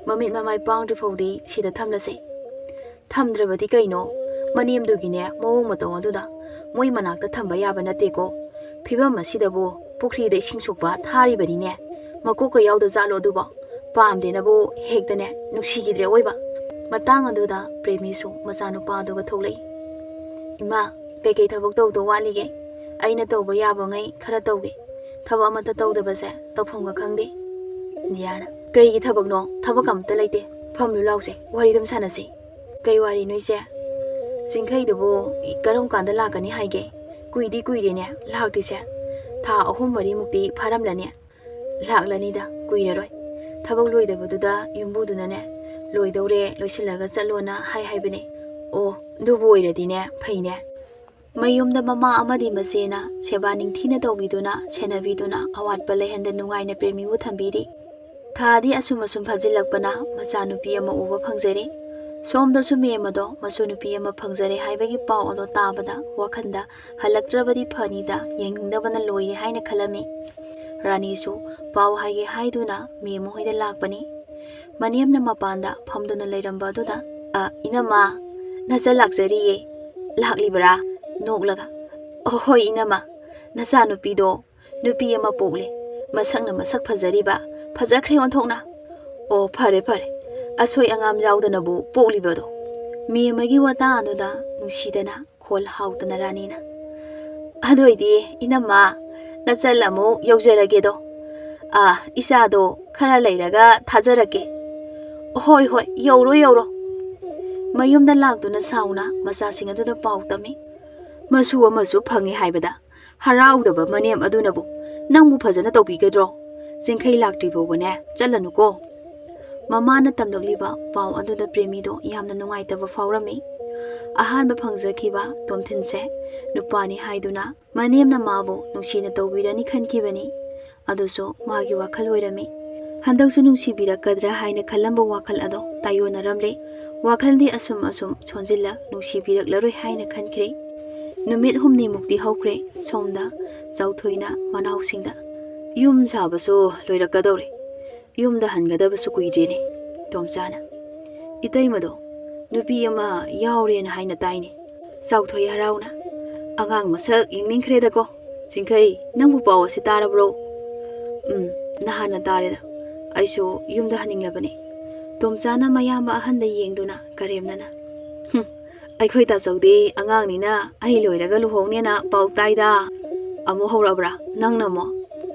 ꯃꯃꯤꯠ ꯃꯃꯥꯏ ꯄꯥꯡꯗ꯭ꯔꯤ ꯐꯥꯎꯗꯤ ꯁꯤꯗ ꯊꯝꯂꯁꯦ꯫" "ꯊꯝꯗ꯭ꯔꯕꯗꯤ ꯀꯩꯅꯣ? ꯃꯅꯦꯝꯗꯨꯒꯤꯅꯦ ꯃꯑꯣꯡ ꯃꯇꯧ ꯑꯗꯨꯗ ꯃꯣꯏ ꯃꯅꯥꯛꯇ ꯊꯝꯕ ꯌꯥꯕ ꯅꯠꯇꯦꯀꯣ꯫ ꯐꯤꯕꯝ ꯑꯁꯤꯗꯕꯨ ꯄꯨꯈ꯭ꯔꯤꯗ ꯏꯁꯤꯡ ꯁꯣꯛꯄ ꯊꯥꯔꯤꯕꯅꯤꯅꯦ꯫ ꯃꯀꯣꯛꯀ ꯌꯥꯎꯗ ꯖꯥꯠꯂꯣ ꯑꯗꯨꯕꯣ? ꯄꯥꯝꯗꯦꯅꯕꯨ ꯍꯦꯛꯇꯅꯦ ꯅꯨꯡꯁꯤꯈꯤꯗ꯭ꯔꯦ ꯑꯣꯏꯕ꯫" ꯃꯇꯥꯡ ꯑꯗꯨꯗ ꯄ꯭ꯔꯦꯃꯤꯁꯨ ꯃꯆꯥꯅꯨꯄꯥꯗꯨꯒ ꯊꯣꯛꯂꯛꯏ꯫ "ꯏꯃꯥ, ꯀꯩꯀꯩ ꯊꯕꯛ ꯇꯧꯗꯧ ꯋꯥꯠꯂꯤꯒꯦ? ꯑꯩꯅ ꯇꯧꯕ ꯌꯥꯕꯉꯩ ꯈꯔ ꯇꯧꯒꯦ꯫ ꯊꯕꯛ ꯑꯃꯠꯇ ꯇꯧꯗꯕꯁꯦ ꯇꯧꯐꯝꯒ ꯈꯪꯗꯦ꯫" ꯗꯤꯌꯥꯅ, "ꯀꯩꯒꯤ ꯊꯕꯛꯅꯣ? ꯊꯕꯛ ꯑꯃꯠꯇ ꯂꯩꯇꯦ꯫ "ꯐꯝꯂꯨ ꯂꯥꯎꯁꯦ, ꯋꯥꯔꯤ ꯑꯗꯨꯝ ꯁꯥꯟꯅꯁꯤ꯫ ꯀꯩ ꯋꯥꯔꯤꯅꯣ ꯏꯆꯦ? ꯆꯤꯡꯈꯩꯗꯨꯕꯨ ꯀꯔꯝ ꯀꯥꯟꯗ ꯂꯥꯛꯀꯅꯤ ꯍꯥꯏꯒꯦ? ꯀꯨꯏꯗꯤ ꯀꯨꯏꯔꯦꯅꯦ ꯂꯥꯛꯇ꯭ꯔꯤꯁꯦ꯫ ꯊꯥ ꯑꯍꯨꯝ ꯃꯔꯤꯃꯨꯛꯇꯤ ꯐꯥꯔꯝꯂꯅꯤ꯫" "ꯂꯥꯛꯂꯅꯤꯗ, ꯀꯨꯏꯔꯔꯣꯏ꯫ ꯊꯕꯛ ꯂꯣꯏꯗꯕꯗꯨꯗ ꯌꯨꯝꯕꯨꯗꯨꯅꯅꯦ, 'ꯂꯣꯏꯗꯧꯔꯦ, ꯂꯣꯏꯁꯤꯜꯂꯒ ꯆꯠꯂꯣꯅ' ꯍꯥꯏ ꯍꯥꯏꯕꯅꯦ꯫" "ꯑꯣ, ꯑꯗꯨꯕꯨ ꯑꯣꯏꯔꯗꯤꯅꯦ ꯐꯩꯅꯦ꯫ ꯃꯌꯨꯝꯗ ꯃꯃꯥ ꯑꯃꯗꯤ ꯃꯆꯦꯅ ꯁꯦꯕꯥ ꯅꯤꯡꯊꯤꯅ ꯇꯧꯕꯤꯗꯨꯅ, ꯁꯦꯟꯅꯕꯤꯗꯨꯅ, ꯑꯋꯥꯠꯄ ꯂꯩꯍꯟꯗ ꯅꯨꯡꯉꯥꯏꯅ ꯄ꯭ꯔꯦꯃꯤꯕꯨ ꯊꯝꯕꯤꯔꯤ꯫ ꯊꯥꯗꯤ ꯑꯁꯨꯝ ꯑꯁꯨꯝ ꯐꯥꯖꯤꯜꯂꯛꯄꯅ ꯃꯆꯥꯅꯨꯄꯤ ꯑꯃ ꯎꯕ ꯐꯪꯖꯔꯦ꯫ ꯁꯣꯝꯗꯁꯨ ꯃꯦꯝ ꯑꯗꯣ ꯃꯁꯨ ꯅꯨꯄꯤ ꯑꯃ ꯐꯪꯖꯔꯦ ꯍꯥꯏꯕꯒꯤ ꯄꯥꯎ ꯑꯗꯣ ꯇꯥꯕꯗ ꯋꯥꯈꯜꯗ "ꯍꯜꯂꯛꯇ꯭ꯔꯕꯗꯤ ꯐꯅꯤꯗ, ꯌꯦꯡꯅꯤꯡꯗꯕꯅ ꯂꯣꯏꯔꯦ" ꯍꯥꯏꯅ ꯈꯜꯂꯝꯃꯤ꯫ ꯔꯥꯅꯤꯁꯨ ꯄꯥꯎ ꯍꯥꯏꯒꯦ ꯍꯥꯏꯗꯨꯅ ꯃꯦꯝ ꯍꯣꯏꯗ ꯂꯥꯛꯄꯅꯤ꯫ ꯃꯅꯦꯝꯅ ꯃꯄꯥꯟꯗ ꯐꯝꯗꯨꯅ ꯂꯩꯔꯝꯕ ꯑꯗꯨꯗ, "ꯑ, ꯏꯅꯝꯃ, ꯅꯆꯟ ꯂꯥꯛꯆꯔꯤꯌꯦ꯫" "ꯂꯥꯛꯂꯤꯕꯔꯥ?" ꯅꯣꯛꯂꯒ, "ꯑꯣ, ꯍꯣꯏ ꯏꯅꯝꯃ, ꯅꯆꯥꯅꯨꯄꯤꯗꯣ ꯅꯨꯄꯤ ꯑꯃ ꯄꯣꯛꯂꯦ꯫ ꯃꯁꯛꯅ ꯃꯁꯛ ꯐꯖꯔꯤꯕ, ꯐꯖꯈ꯭ꯔꯦ ꯑꯣꯟꯊꯣꯛꯅ꯫" "ꯑꯣ, ꯐꯔꯦ ꯐꯔꯦ, ꯑꯁꯣꯏ ꯑꯉꯥꯝ ꯌꯥꯎꯗꯅꯕꯨ ꯄꯣꯛꯂꯤꯕꯗꯣ꯫" ꯃꯦꯝ ꯑꯃꯒꯤ ꯋꯥꯇꯥ ꯑꯗꯨꯗ ꯅꯨꯡꯁꯤꯗꯅ ꯈꯣꯜ ꯍꯥꯎꯗꯅ ꯔꯥꯅꯤꯅ, "ꯑꯗꯨ ꯑꯣꯏꯗꯤ ꯏꯅꯝꯃ, ꯅꯆꯜ ꯑꯃꯨꯛ ꯌꯧꯖꯔꯒꯦꯗꯣ꯫ ꯑꯥ, ꯏꯆꯥꯗꯣ ꯈꯔ ꯂꯩꯔꯒ ꯊꯥꯖꯔꯛꯀꯦ꯫" "ꯍꯣꯏ ꯍꯣꯏ, ꯌꯧꯔꯣ ꯌꯧꯔꯣ꯫" ꯃꯌꯨꯝꯗ ꯂꯥꯛꯇꯨꯅ ꯁꯥꯎꯅ ꯃꯆꯥꯁꯤꯡ ꯑꯗꯨꯗ ꯄꯥꯎ ꯇꯝꯃꯤ꯫ "ꯃꯁꯨ ꯑꯃꯁꯨ ꯐꯪꯉꯦ ꯍꯥꯏꯕꯗ ꯍꯔꯥꯎꯗꯕ ꯃꯅꯦꯝ ꯑꯗꯨꯅꯕꯨ ꯅꯪꯕꯨ ꯐꯖꯅ ꯇꯧꯕꯤꯒꯗ꯭ꯔꯣ? ꯆꯤꯡꯈꯩ ꯂꯥꯛꯇ꯭ꯔꯤ ꯐꯥꯎꯕꯅꯦ ꯆꯠꯂꯅꯨꯀꯣ꯫" ꯃꯃꯥꯅ ꯇꯝꯂꯛꯂꯤꯕ ꯄꯥꯎ ꯑꯗꯨꯗ ꯄ꯭ꯔꯦꯃꯤꯗꯣ ꯌꯥꯝꯅ ꯅꯨꯡꯉꯥꯏꯇꯕ ꯐꯥꯎꯔꯝꯃꯤ꯫ ꯑꯍꯥꯟꯕ ꯐꯪꯖꯈꯤꯕ ꯇꯣꯝꯊꯤꯟꯁꯦ ꯅꯨꯄꯥꯅꯤ ꯍꯥꯏꯗꯨꯅ ꯃꯅꯦꯝꯅ ꯃꯥꯕꯨ ꯅꯨꯡꯁꯤꯅ ꯇꯧꯕꯤꯔꯅꯤ ꯈꯟꯈꯤꯕꯅꯤ꯫ ꯑꯗꯨꯁꯨ ꯃꯥꯒꯤ ꯋꯥꯈꯜ ꯑꯣꯏꯔꯝꯃꯤ꯫ ꯍꯟꯗꯛꯁꯨ ꯅꯨꯡꯁꯤꯕꯤꯔꯛꯀꯗ꯭ꯔꯥ ꯍꯥꯏꯅ ꯈꯜꯂꯝꯕ ꯋꯥꯈꯜ ꯑꯗꯣ ꯇꯥꯏꯌꯣꯟꯅꯔꯝꯂꯦ꯫ ꯋꯥꯈꯜꯗꯤ ꯑꯁꯨꯝ ꯑꯁꯨꯝ ꯁꯣꯟꯖꯤꯜꯂꯛ ꯅꯨꯡꯁꯤꯕꯤꯔꯛꯂꯔꯣꯏ ꯍꯥꯏꯅ ꯈꯟꯈ꯭ꯔꯦ꯫ ꯅꯨꯃꯤꯠ ꯍꯨꯝꯅꯤꯃꯨꯛꯇꯤ ꯍꯧꯈ꯭ꯔꯦ꯫ ꯁꯣꯝꯗ ꯆꯥꯎꯊꯣꯏꯅ ꯃꯅꯥꯎꯁꯤꯡꯗ, "ꯌꯨꯝ ꯁꯥꯕꯁꯨ ꯂꯣꯏꯔꯛꯀꯗꯧꯔꯦ꯫ ꯌꯨꯝꯗ ꯍꯟꯒꯗꯕꯁꯨ ꯀꯨꯏꯗ꯭ꯔꯦꯅꯦ꯫" ꯇꯣꯝꯆꯥꯅ, "ꯏꯇꯩꯃꯗꯣ ꯅꯨꯄꯤ ꯑꯃ ꯌꯥꯎꯔꯦꯅ ꯍꯥꯏꯅ ꯇꯥꯏꯅꯦ꯫" ꯆꯥꯎꯊꯣꯏ ꯍꯔꯥꯎꯅ, "ꯑꯉꯥꯡ ꯃꯁꯛ ꯌꯦꯡꯅꯤꯡꯈ꯭ꯔꯦꯗꯀꯣ꯫ ꯆꯤꯡꯈꯩ, ꯅꯪꯕꯨ ꯄꯥꯎ ꯑꯁꯤ ꯇꯥꯔꯕ꯭ꯔꯣ?" "ꯎꯝ, ꯅꯍꯥꯟꯅ ꯇꯥꯔꯦꯗ꯫ ꯑꯩꯁꯨ ꯌꯨꯝꯗ ꯍꯟꯅꯤꯡꯂꯕꯅꯤ꯫" ꯇꯣꯝꯆꯥꯅ ꯃꯌꯥꯝꯕ ꯑꯍꯟꯗ ꯌꯦꯡꯗꯨꯅ ꯀꯔꯦꯝꯅꯅ, "ꯍꯨꯝ, ꯑꯩꯈꯣꯏ ꯇꯥꯆꯧꯗꯤ ꯑꯉꯥꯡꯅꯤꯅ ꯑꯩ ꯂꯣꯏꯔꯒ ꯂꯨꯍꯣꯡꯅꯦꯅ ꯄꯥꯎ ꯇꯥꯏꯗ꯫ ꯑꯃꯨꯛ ꯍꯧꯔꯛꯑꯕ꯭ꯔꯥ ꯅꯪꯅ ꯑꯃꯨꯛ?"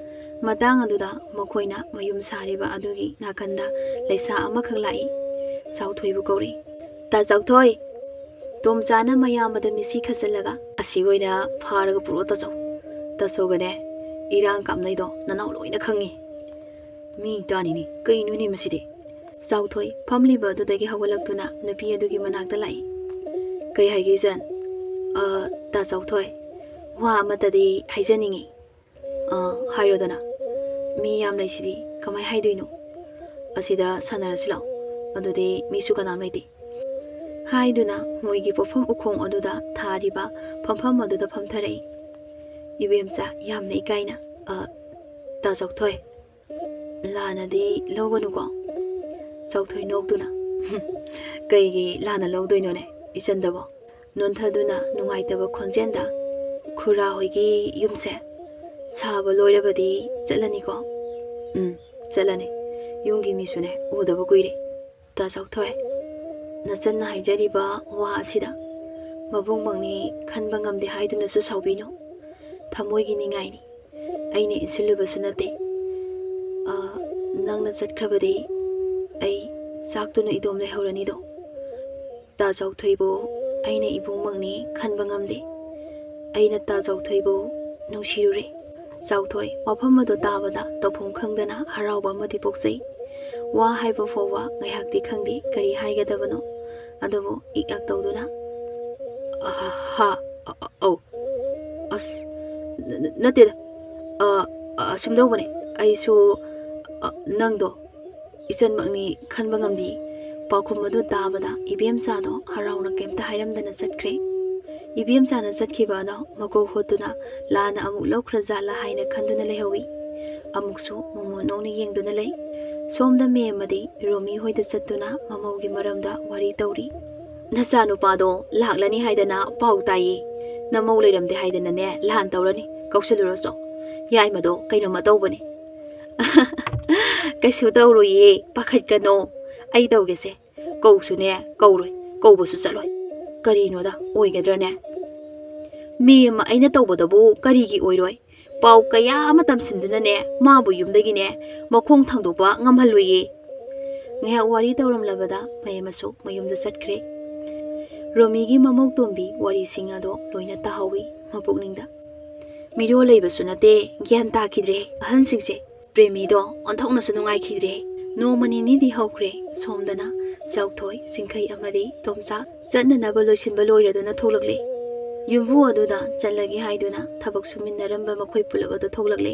ꯃꯇꯥꯡ ꯑꯗꯨꯗ ꯃꯈꯣꯏꯅ ꯃꯌꯨꯝ ꯁꯥꯔꯤꯕ ꯑꯗꯨꯒꯤ ꯅꯥꯀꯟꯗ ꯂꯩꯁꯥ ꯑꯃꯈꯛ ꯂꯥꯛꯏ꯫ ꯆꯥꯎꯊꯣꯏꯕꯨ ꯀꯧꯔꯤ꯫ "ꯇꯥ ꯆꯥꯎꯊꯣꯏ!" ꯇꯣꯝꯆꯥꯅ ꯃꯌꯥꯝꯕꯗ ꯃꯤꯠꯁꯤ ꯈꯠꯆꯜꯂꯒ, "ꯑꯁꯤ ꯑꯣꯏꯅ ꯐꯥꯔꯒ ꯄꯨꯔꯛꯑꯣ ꯇꯥꯆꯧ꯫ ꯇꯥꯆꯧꯒꯅꯦ, ꯏꯔꯥꯡ ꯀꯥꯞꯅꯩꯗꯣ ꯅꯅꯥꯎ ꯂꯣꯏꯅ ꯈꯪꯉꯤ꯫" "ꯃꯤ ꯇꯥꯅꯤꯅꯦ, ꯀꯩꯅꯣꯅꯦ ꯃꯁꯤꯗꯤ?" ꯆꯥꯎꯊꯣꯏ ꯐꯝꯂꯤꯕ ꯑꯗꯨꯗꯒꯤ ꯍꯧꯒꯠꯂꯛꯇꯨꯅ ꯅꯨꯄꯤ ꯑꯗꯨꯒꯤ ꯃꯅꯥꯛꯇ ꯂꯥꯛꯏ꯫ "ꯀꯩ ꯍꯥꯏꯒꯦ ꯏꯆꯟ?" "ꯑ, ꯇꯥ ꯆꯥꯎꯊꯣꯏ, ꯋꯥ ꯑꯃꯇꯗꯤ ꯍꯥꯏꯖꯅꯤꯡꯉꯤ꯫" "ꯑ, ꯍꯥꯏꯔꯣꯗꯅ꯫ ꯃꯤ ꯌꯥꯝ ꯂꯩꯁꯤꯗꯤ, ꯀꯃꯥꯏ ꯍꯥꯏꯗꯣꯏꯅꯣ? ꯑꯁꯤꯗ ꯁꯥꯟꯅꯔꯁꯤ ꯂꯥꯛꯑꯣ, ꯑꯗꯨꯗꯤ ꯃꯤꯁꯨ ꯀꯅꯥꯝ ꯂꯩꯇꯦ꯫" ꯍꯥꯏꯗꯨꯅ ꯃꯣꯏꯒꯤ ꯄꯣꯠꯐꯝ ꯎꯈꯣꯡ ꯑꯗꯨꯗ ꯊꯥꯔꯤꯕ ꯐꯝꯐꯝ ꯑꯗꯨꯗ ꯐꯝꯊꯔꯛꯏ꯫ "ꯏꯕꯦꯝꯆꯥ, ꯌꯥꯝꯅ ꯏꯀꯥꯏꯅ, ꯑ, ꯇꯥ ꯆꯥꯎꯊꯣꯏ, ꯂꯥꯟꯅꯗꯤ ꯂꯧꯒꯅꯨꯀꯣ?" ꯆꯥꯎꯊꯣꯏ ꯅꯣꯛꯇꯨꯅ, "ꯀꯩꯒꯤ ꯂꯥꯟꯅ ꯂꯧꯗꯣꯏꯅꯣꯅꯦ ꯏꯆꯟꯗꯕꯣ?" ꯅꯣꯟꯊꯗꯨꯅ ꯅꯨꯡꯉꯥꯏꯇꯕ ꯈꯣꯟꯖꯦꯜꯗ, "ꯈꯨꯔꯥ ꯍꯣꯏꯒꯤ ꯌꯨꯝꯁꯦ ꯁꯥꯕ ꯂꯣꯏꯔꯕꯗꯤ ꯆꯠꯂꯅꯤꯀꯣ?" "ꯎꯝ, ꯆꯠꯂꯅꯤ꯫ ꯌꯨꯝꯒꯤ ꯃꯤꯁꯨꯅꯦ ꯎꯗꯕ ꯀꯨꯏꯔꯦ꯫" "ꯇꯥ ꯆꯥꯎꯊꯣꯏ, ꯅꯆꯟꯅ ꯍꯥꯏꯖꯔꯤꯕ ꯋꯥ ꯑꯁꯤꯗ ꯃꯕꯨꯡꯃꯛꯅꯤ ꯈꯟꯕ ꯉꯝꯗꯦ ꯍꯥꯏꯗꯨꯅꯁꯨ ꯁꯥꯎꯕꯤꯅꯨ꯫ ꯊꯃꯣꯏꯒꯤ ꯅꯤꯡꯉꯥꯏꯅꯤ꯫ ꯑꯩꯅ ꯏꯟꯁꯤꯜꯂꯨꯕꯁꯨ ꯅꯠꯇꯦ꯫ ꯑ, ꯅꯪꯅ ꯆꯠꯈ꯭ꯔꯕꯗꯤ ꯑꯩ ꯆꯥꯛꯇꯨꯅ ꯏꯗꯣꯝ ꯂꯩꯍꯧꯔꯅꯤꯗꯣ꯫ ꯇꯥ ꯆꯥꯎꯊꯣꯏꯕꯨ ꯑꯩꯅ ꯏꯕꯨꯡꯃꯛꯅꯤ ꯈꯟꯕ ꯉꯝꯗꯦ꯫ ꯑꯩꯅ ꯇꯥ ꯆꯥꯎꯊꯣꯏꯕꯨ ꯅꯨꯡꯁꯤꯔꯨꯔꯦ꯫" ꯆꯥꯎꯊꯣꯏ ꯋꯥꯐꯝ ꯑꯗꯨ ꯇꯥꯕꯗ ꯇꯧꯐꯝ ꯈꯪꯗꯅ ꯍꯔꯥꯎꯕ ꯑꯃꯗꯤ ꯄꯣꯛꯆꯩ꯫ ꯋꯥ ꯍꯥꯏꯕ ꯐꯥꯎꯕ ꯉꯥꯏꯍꯥꯛꯇꯤ ꯈꯪꯗꯦ ꯀꯔꯤ ꯍꯥꯏꯒꯗꯕꯅꯣ꯫ ꯑꯗꯨꯕꯨ ꯏꯛ ꯑꯛ ꯇꯧꯗꯨꯅ, "ꯑꯍꯥ, ꯑ-, ꯑ-, ꯑꯧ, ꯑꯁ, ꯅ-, ꯅ-, ꯅꯠꯇꯦꯗ, ꯑ, ꯑ, ꯑꯁꯨꯝꯗꯧꯕꯅꯦ, ꯑꯩꯁꯨ, ꯑ, ꯅꯪꯗꯣ ꯏꯆꯟꯃꯛꯅꯤ ꯈꯟꯕ ꯉꯝꯗꯦ꯫" ꯄꯥꯎꯈꯨꯝ ꯑꯗꯨ ꯇꯥꯕꯗ ꯏꯕꯦꯝꯆꯥꯗꯣ ꯍꯔꯥꯎꯅ ꯀꯩꯝꯇ ꯍꯥꯏꯔꯝꯗꯅ ꯆꯠꯈ꯭ꯔꯦ꯫ ꯏꯕꯦꯝꯆꯥꯅ ꯆꯠꯈꯤꯕ ꯑꯗꯣ ꯃꯀꯣꯛ ꯍꯣꯠꯇꯨꯅ ꯂꯥꯟꯅ ꯑꯃꯨꯛ ꯂꯧꯈ꯭ꯔ ꯖꯥꯠꯂꯥ ꯍꯥꯏꯅ ꯈꯟꯗꯨꯅ ꯂꯩꯍꯧꯏ꯫ ꯑꯃꯨꯛꯁꯨ ꯃꯣꯃꯣꯟ ꯅꯣꯛꯅ ꯌꯦꯡꯗꯨꯅ ꯂꯩ꯫ ꯁꯣꯝꯗ ꯃꯦꯝꯃꯗꯤ ꯔꯣꯃꯤ ꯍꯣꯏꯗ ꯆꯠꯇꯨꯅ ꯃꯃꯧꯒꯤ ꯃꯔꯝꯗ ꯋꯥꯔꯤ ꯇꯧꯔꯤ꯫ "ꯅꯆꯥꯅꯨꯄꯥꯗꯣ ꯂꯥꯛꯂꯅꯤ ꯍꯥꯏꯗꯅ ꯄꯥꯎ ꯇꯥꯏꯌꯦ꯫ ꯅꯃꯧ ꯂꯩꯔꯝꯗꯦ ꯍꯥꯏꯗꯅꯅꯦ ꯂꯥꯟ ꯇꯧꯔꯅꯤ꯫ ꯀꯧꯁꯜꯂꯨꯔꯣ ꯆꯣ꯫ ꯌꯥꯏꯃꯗꯣ ꯀꯩꯅꯣꯝꯃ ꯇꯧꯕꯅꯦ꯫" "ꯀꯩꯁꯨ ꯇꯧꯔꯣꯏꯌꯦ, ꯄꯥꯈꯠꯀꯅꯣ꯫ ꯑꯩ ꯇꯧꯒꯦꯁꯦ꯫ ꯀꯧꯁꯨꯅꯦ ꯀꯧꯔꯣꯏ, ꯀꯧꯕꯁꯨ ꯆꯠꯂꯣꯏ꯫ ꯀꯔꯤꯅꯣꯗ, ꯑꯣꯏꯒꯗ꯭ꯔꯅꯦ? ꯃꯦꯝꯃ ꯑꯩꯅ ꯇꯧꯕꯗꯕꯨ ꯀꯔꯤꯒꯤ ꯑꯣꯏꯔꯣꯏ? ꯄꯥꯎ ꯀꯌꯥ ꯑꯃ ꯇꯝꯁꯤꯟꯗꯨꯅꯅꯦ ꯃꯥꯕꯨ ꯌꯨꯝꯗꯒꯤꯅꯦ ꯃꯈꯣꯡ ꯊꯥꯡꯗꯣꯛꯄ ꯉꯝꯍꯜꯂꯣꯏꯌꯦ꯫" ꯉꯥꯏꯍꯥꯛ ꯋꯥꯔꯤ ꯇꯧꯔꯝꯂꯕꯗ ꯃꯌꯥꯝꯁꯨ ꯃꯌꯨꯝꯗ ꯆꯠꯈ꯭ꯔꯦ꯫ ꯔꯣꯃꯤꯒꯤ ꯃꯃꯧ ꯇꯣꯝꯕꯤ ꯋꯥꯔꯤꯁꯤꯡ ꯑꯗꯣ ꯂꯣꯏꯅ ꯇꯥꯍꯧꯏ ꯃꯄꯨꯛꯅꯤꯡꯗ꯫ "ꯃꯤꯔꯣꯜ ꯂꯩꯕꯁꯨ ꯅꯠꯇꯦ, ꯒ꯭ꯌꯥꯟ ꯇꯥꯈꯤꯗ꯭ꯔꯦ ꯑꯍꯟꯁꯤꯡꯁꯦ꯫ ꯄ꯭ꯔꯦꯃꯤꯗꯣ ꯑꯣꯟꯊꯣꯛꯅꯁꯨ ꯅꯨꯡꯉꯥꯏꯈꯤꯗ꯭ꯔꯦ꯫ ꯅꯣꯡꯃ ꯅꯤꯅꯤꯗꯤ ꯍꯧꯈ꯭ꯔꯦ꯫ ꯁꯣꯝꯗꯅ ꯆꯥꯎꯊꯣꯏ, ꯆꯤꯡꯈꯩ ꯑꯃꯗꯤ ꯇꯣꯝꯆꯥ ꯆꯠꯅꯅꯕ ꯂꯣꯏꯁꯤꯟꯕ ꯂꯣꯏꯔꯗꯨꯅ ꯊꯣꯛꯂꯛꯂꯦ꯫ ꯌꯨꯝꯕꯨ ꯑꯗꯨꯗ ꯆꯠꯂꯒꯦ ꯍꯥꯏꯗꯨꯅ ꯊꯕꯛ ꯁꯨꯃꯤꯟꯅꯔꯝꯕ ꯃꯈꯣꯏ ꯄꯨꯂꯞ ꯑꯗꯨ ꯊꯣꯛꯂꯛꯂꯦ꯫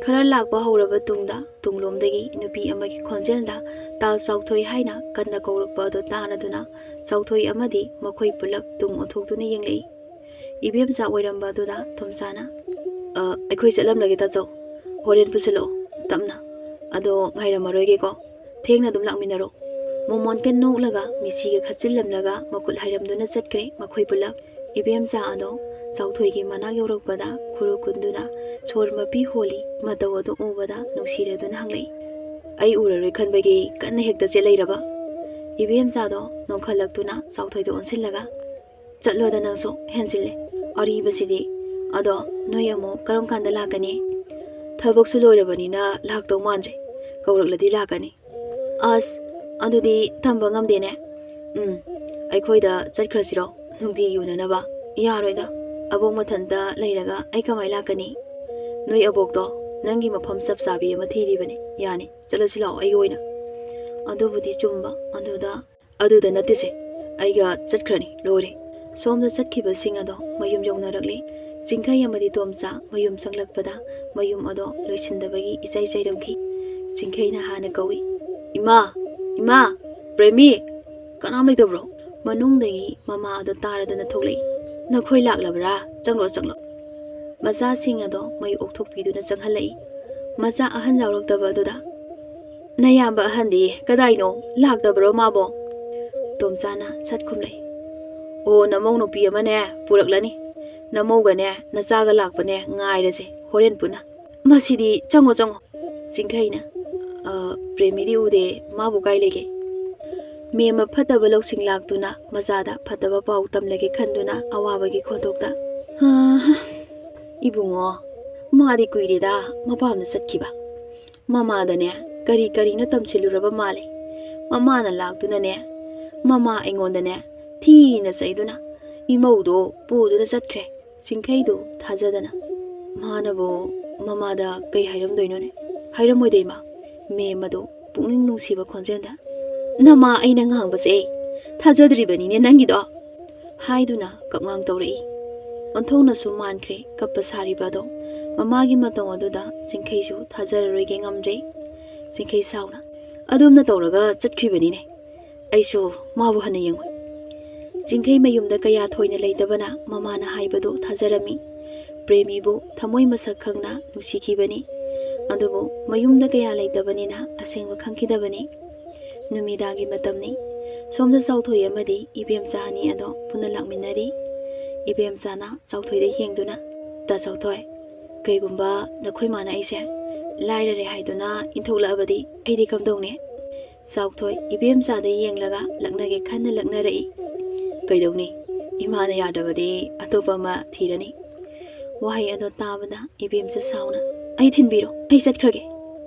ꯈꯔ ꯂꯥꯛꯄ ꯍꯧꯔꯕ ꯇꯨꯡꯗ ꯇꯨꯡꯂꯣꯝꯗꯒꯤ ꯅꯨꯄꯤ ꯑꯃꯒꯤ ꯈꯣꯟꯖꯦꯜꯗ "ꯇꯥ ꯆꯥꯎꯊꯣꯏ" ꯍꯥꯏꯅ ꯀꯟꯅ ꯀꯧꯔꯛꯄ ꯑꯗꯨ ꯇꯥꯔꯗꯨꯅ ꯆꯥꯎꯊꯣꯏ ꯑꯃꯗꯤ ꯃꯈꯣꯏ ꯄꯨꯂꯞ ꯇꯨꯡ ꯑꯣꯟꯊꯣꯛꯇꯨꯅ ꯌꯦꯡꯂꯛꯏ꯫ ꯏꯕꯦꯝꯆꯥ ꯑꯣꯏꯔꯝꯕ ꯑꯗꯨꯗ ꯇꯣꯝꯆꯥꯅ, "ꯑ, ꯑꯩꯈꯣꯏ ꯆꯠꯂꯝꯂꯒꯦ ꯇꯥꯆꯧ꯫ ꯍꯣꯔꯦꯟ ꯄꯨꯁꯤꯜꯂꯛꯑꯣ ꯇꯞꯅ꯫ ꯑꯗꯣ ꯉꯥꯏꯔꯝꯃꯔꯣꯏꯒꯦꯀꯣ꯫ ꯊꯦꯡꯅ ꯑꯗꯨꯝ ꯂꯥꯛꯃꯤꯟꯅꯔꯣ꯫" ꯃꯣꯃꯣꯟꯀ ꯅꯣꯛꯂꯒ ꯃꯤꯆꯤꯒ ꯈꯠꯆꯤꯜꯂꯝꯂꯒ ꯃꯈꯨꯠ ꯍꯥꯏꯔꯝꯗꯨꯅ ꯆꯠꯈ꯭ꯔꯦ ꯃꯈꯣꯏ ꯄꯨꯂꯞ꯫ ꯏꯕꯦꯝꯆꯥ ꯑꯗꯣ ꯆꯥꯎꯊꯣꯏꯒꯤ ꯃꯅꯥꯛ ꯌꯧꯔꯛꯄꯗ ꯈꯨꯔꯨ ꯀꯨꯟꯗꯨꯅ ꯁꯣꯔ ꯃꯄꯤ ꯍꯣꯜꯂꯤ꯫ ꯃꯇꯧ ꯑꯗꯨ ꯎꯕꯗ ꯅꯨꯡꯁꯤꯔꯗꯨꯅ ꯍꯪꯂꯛꯏ, "ꯑꯩ ꯎꯔꯔꯣꯏ ꯈꯟꯕꯒꯤ ꯀꯟꯅ ꯍꯦꯛꯇ ꯆꯦꯜꯂꯛꯏꯔꯕ?" ꯏꯕꯦꯝꯆꯥꯗꯣ ꯅꯣꯡꯈꯠꯂꯛꯇꯨꯅ ꯆꯥꯎꯊꯣꯏꯗ ꯑꯣꯟꯁꯤꯜꯂꯒ, "ꯆꯠꯂꯣꯗ ꯅꯪꯁꯨ, ꯍꯦꯟꯖꯤꯜꯂꯦ꯫ ꯑꯔꯤꯕꯁꯤꯗꯤ꯫ ꯑꯗꯣ ꯅꯣꯏ ꯑꯃꯨꯛ ꯀꯔꯝ ꯀꯥꯟꯗ ꯂꯥꯛꯀꯅꯤ?" "ꯊꯕꯛꯁꯨ ꯂꯣꯏꯔꯕꯅꯤꯅ ꯂꯥꯛꯇꯧ ꯃꯥꯟꯗ꯭ꯔꯦ꯫ ꯀꯧꯔꯛꯂꯗꯤ ꯂꯥꯛꯀꯅꯤ꯫" "ꯑꯁ, ꯑꯗꯨꯗꯤ ꯇꯝꯕ ꯉꯝꯗꯦꯅꯦ꯫" "ꯎꯝ, ꯑꯩꯈꯣꯏꯗ ꯆꯠꯈ꯭ꯔꯁꯤꯔꯣ? ꯅꯨꯡꯇꯤꯒꯤ ꯎꯅꯅꯕ?" "ꯌꯥꯔꯣꯏꯗ꯫ ꯑꯕꯣꯛ ꯃꯊꯟꯇ ꯂꯩꯔꯒ ꯑꯩ ꯀꯃꯥꯏ ꯂꯥꯛꯀꯅꯤ?" "ꯅꯣꯏ ꯑꯕꯣꯛꯇꯣ ꯅꯪꯒꯤ ꯃꯐꯝ ꯆꯞ ꯆꯥꯕꯤ ꯑꯃ ꯊꯤꯔꯤꯕꯅꯦ꯫ ꯌꯥꯅꯤ, ꯆꯠꯂꯁꯤ ꯂꯥꯛꯑꯣ ꯑꯩꯒꯤ ꯑꯣꯏꯅ꯫" ꯑꯗꯨꯕꯨꯗꯤ ꯆꯨꯝꯕ꯫ ꯑꯗꯨꯗ, "ꯑꯗꯨꯗ ꯅꯠꯇꯦꯁꯦ, ꯑꯩꯒ ꯆꯠꯈ꯭ꯔꯅꯤ, ꯂꯣꯏꯔꯦ꯫" ꯁꯣꯝꯗ ꯆꯠꯈꯤꯕꯁꯤꯡ ꯑꯗꯣ ꯃꯌꯨꯝ ꯌꯧꯅꯔꯛꯂꯦ꯫ ꯆꯤꯡꯈꯩ ꯑꯃꯗꯤ ꯇꯣꯝꯆꯥ ꯃꯌꯨꯝ ꯆꯪꯂꯛꯄꯗ ꯃꯌꯨꯝ ꯑꯗꯣ ꯂꯣꯏꯁꯤꯟꯗꯕꯒꯤ ꯏꯆꯥꯏ ꯆꯥꯏꯔꯝꯈꯤ꯫ ꯆꯤꯡꯈꯩꯅ ꯍꯥꯟꯅ ꯀꯧꯏ, "ꯏꯃꯥ! ꯏꯃꯥ! ꯄ꯭ꯔꯦꯃꯤ! ꯀꯅꯥꯝ ꯂꯩꯇꯕ꯭ꯔꯣ?" ꯃꯅꯨꯡꯗꯒꯤ ꯃꯃꯥ ꯑꯗꯣ ꯇꯥꯔꯗꯨꯅ ꯊꯣꯛꯂꯛꯏ꯫ "ꯅꯈꯣꯏ ꯂꯥꯛꯂꯕ꯭ꯔꯥ? ꯆꯪꯂꯛꯑꯣ, ꯆꯪꯂꯛꯑꯣ꯫" ꯃꯆꯥꯁꯤꯡ ꯑꯗꯣ ꯃꯩ ꯑꯣꯛꯊꯣꯛꯄꯤꯗꯨꯅ ꯆꯪꯍꯜꯂꯛꯏ꯫ ꯃꯆꯥ ꯑꯍꯟ ꯌꯥꯎꯔꯛꯇꯕ ꯑꯗꯨꯗ, "ꯅꯌꯥꯝꯕ ꯑꯍꯟꯗꯤ ꯀꯗꯥꯏꯅꯣ? ꯂꯥꯛꯇꯕ꯭ꯔꯣ ꯃꯥꯕꯣ?" ꯇꯣꯝꯆꯥꯅ ꯁꯠ ꯈꯨꯝꯂꯛꯏ, "ꯑꯣ, ꯅꯃꯧ ꯅꯨꯄꯤ ꯑꯃꯅꯦ ꯄꯨꯔꯛꯂꯅꯤ꯫ ꯅꯃꯧꯒꯅꯦ ꯅꯆꯥꯒ ꯂꯥꯛꯄꯅꯦ ꯉꯥꯏꯔꯁꯦ ꯍꯣꯔꯦꯟ ꯄꯨꯟꯅ꯫" "ꯃꯁꯤꯗꯤ, ꯆꯪꯉꯣ, ꯆꯪꯉꯣ꯫" ꯆꯤꯡꯈꯩꯅ, "ꯑ, ꯄ꯭ꯔꯦꯃꯤꯗꯤ ꯎꯗꯦ, ꯃꯥꯕꯨ ꯀꯥꯏ ꯂꯩꯒꯦ?" ꯃꯦꯝꯃ ꯐꯠꯇꯕ ꯂꯧꯁꯤꯡ ꯂꯥꯛꯇꯨꯅ ꯃꯆꯥꯗ ꯐꯠꯇꯕ ꯄꯥꯎ ꯇꯝꯂꯒꯦ ꯈꯟꯗꯨꯅ ꯑꯋꯥꯕꯒꯤ ꯈꯣꯟꯊꯣꯛꯇ, "ꯍꯥ, ꯏꯕꯨꯡꯉꯣ, ꯃꯥꯗꯤ ꯀꯨꯏꯔꯦꯗ ꯃꯄꯥꯝꯗ ꯆꯠꯈꯤꯕ꯫ ꯃꯃꯥꯗꯅꯦ ꯀꯔꯤ ꯀꯔꯤꯅꯣ ꯇꯝꯁꯤꯜꯂꯨꯔꯕ ꯃꯥꯜꯂꯦ꯫ ꯃꯃꯥꯅ ꯂꯥꯛꯇꯨꯅꯅꯦ, ꯃꯃꯥ ꯑꯩꯉꯣꯟꯗꯅꯦ ꯊꯤꯅ ꯆꯩꯗꯨꯅ ꯏꯃꯧꯗꯣ ꯄꯨꯗꯨꯅ ꯆꯠꯈ꯭ꯔꯦ꯫ ꯆꯤꯡꯈꯩꯗꯨ ꯊꯥꯖꯗꯅ, "ꯃꯥꯅꯕꯨ ꯃꯃꯥꯗ ꯀꯩ ꯍꯥꯏꯔꯝꯗꯣꯏꯅꯣꯅꯦ?" "ꯍꯥꯏꯔꯝꯃꯣꯏꯗ ꯏꯃꯥ," ꯃꯦꯝ ꯑꯗꯨ ꯄꯨꯛꯅꯤꯡ ꯅꯨꯡꯁꯤꯕ ꯈꯣꯟꯖꯦꯜꯗ, "ꯅꯃꯥ ꯑꯩꯅ ꯉꯥꯡꯕꯁꯦ ꯊꯥꯖꯗ꯭ꯔꯤꯕꯅꯤꯅꯦ ꯅꯪꯒꯤꯗꯣ," ꯍꯥꯏꯗꯨꯅ ꯀꯞꯉꯥꯡ ꯇꯧꯔꯛꯏ꯫ ꯑꯣꯟꯊꯣꯛꯅꯁꯨ ꯃꯥꯟꯈ꯭ꯔꯦ ꯀꯞꯄ ꯁꯥꯔꯤꯕ ꯑꯗꯣ꯫ ꯃꯃꯥꯒꯤ ꯃꯇꯧ ꯑꯗꯨꯗ ꯆꯤꯡꯈꯩꯁꯨ ꯊꯥꯖꯔꯔꯣꯏꯒꯦ ꯉꯝꯗ꯭ꯔꯦ꯫ ꯆꯤꯡꯈꯩ ꯁꯥꯎꯅ, "ꯑꯗꯨꯝꯅ ꯇꯧꯔꯒ ꯆꯠꯈ꯭ꯔꯤꯕꯅꯤꯅꯦ꯫ ꯑꯩꯁꯨ ꯃꯥꯕꯨ ꯍꯟꯅ ꯌꯦꯡꯉꯨ꯫" ꯆꯤꯡꯈꯩ ꯃꯌꯨꯝꯗ ꯀꯌꯥ ꯊꯣꯏꯅ ꯂꯩꯇꯕꯅ ꯃꯃꯥꯅ ꯍꯥꯏꯕꯗꯨ ꯊꯥꯖꯔꯝꯃꯤ꯫ ꯄ꯭ꯔꯦꯃꯤꯕꯨ ꯊꯃꯣꯏ ꯃꯁꯛ ꯈꯪꯅ ꯅꯨꯡꯁꯤꯈꯤꯕꯅꯤ꯫ ꯑꯗꯨꯕꯨ ꯃꯌꯨꯝꯗ ꯀꯌꯥ ꯂꯩꯇꯕꯅꯤꯅ ꯑꯁꯦꯡꯕ ꯈꯪꯈꯤꯗꯕꯅꯤ꯫ ꯅꯨꯃꯤꯗꯥꯡꯒꯤ ꯃꯇꯝꯅꯤ꯫ ꯁꯣꯝꯗ ꯆꯥꯎꯊꯣꯏ ꯑꯃꯗꯤ ꯏꯕꯦꯝꯆꯥ ꯑꯅꯤ ꯑꯗꯣ ꯄꯨꯟꯅ ꯂꯥꯛꯃꯤꯟꯅꯔꯤ꯫ ꯏꯕꯦꯝꯆꯥꯅ ꯆꯥꯎꯊꯣꯏꯗ ꯌꯦꯡꯗꯨꯅ, "ꯇꯥ ꯆꯥꯎꯊꯣꯏ, ꯀꯩꯒꯨꯝꯕ ꯅꯈꯣꯏ ꯃꯥꯅ ꯑꯩꯁꯦ ꯂꯥꯏꯔꯔꯦ ꯍꯥꯏꯗꯨꯅ ꯏꯟꯊꯣꯛꯂꯛꯑꯕꯗꯤ ꯑꯩꯗꯤ ꯀꯝꯗꯧꯅꯤ?" ꯆꯥꯎꯊꯣꯏ ꯏꯕꯦꯝꯆꯥꯗ ꯌꯦꯡꯂꯒ ꯂꯛꯅꯒꯦ ꯈꯟꯅ ꯂꯛꯅꯔꯛꯏ꯫ "ꯀꯩꯗꯧꯅꯤ? ꯏꯃꯥꯅ ꯌꯥꯗꯕꯗꯤ ꯑꯇꯣꯞꯄ ꯑꯃ ꯊꯤꯔꯅꯤ꯫" ꯋꯥꯍꯩ ꯑꯗꯣ ꯇꯥꯕꯗ ꯏꯕꯦꯝꯆꯥ ꯁꯥꯎꯅ, "ꯑꯩ ꯊꯤꯟꯕꯤꯔꯣ, ꯑꯩ ꯆꯠꯈ꯭ꯔꯒꯦ꯫"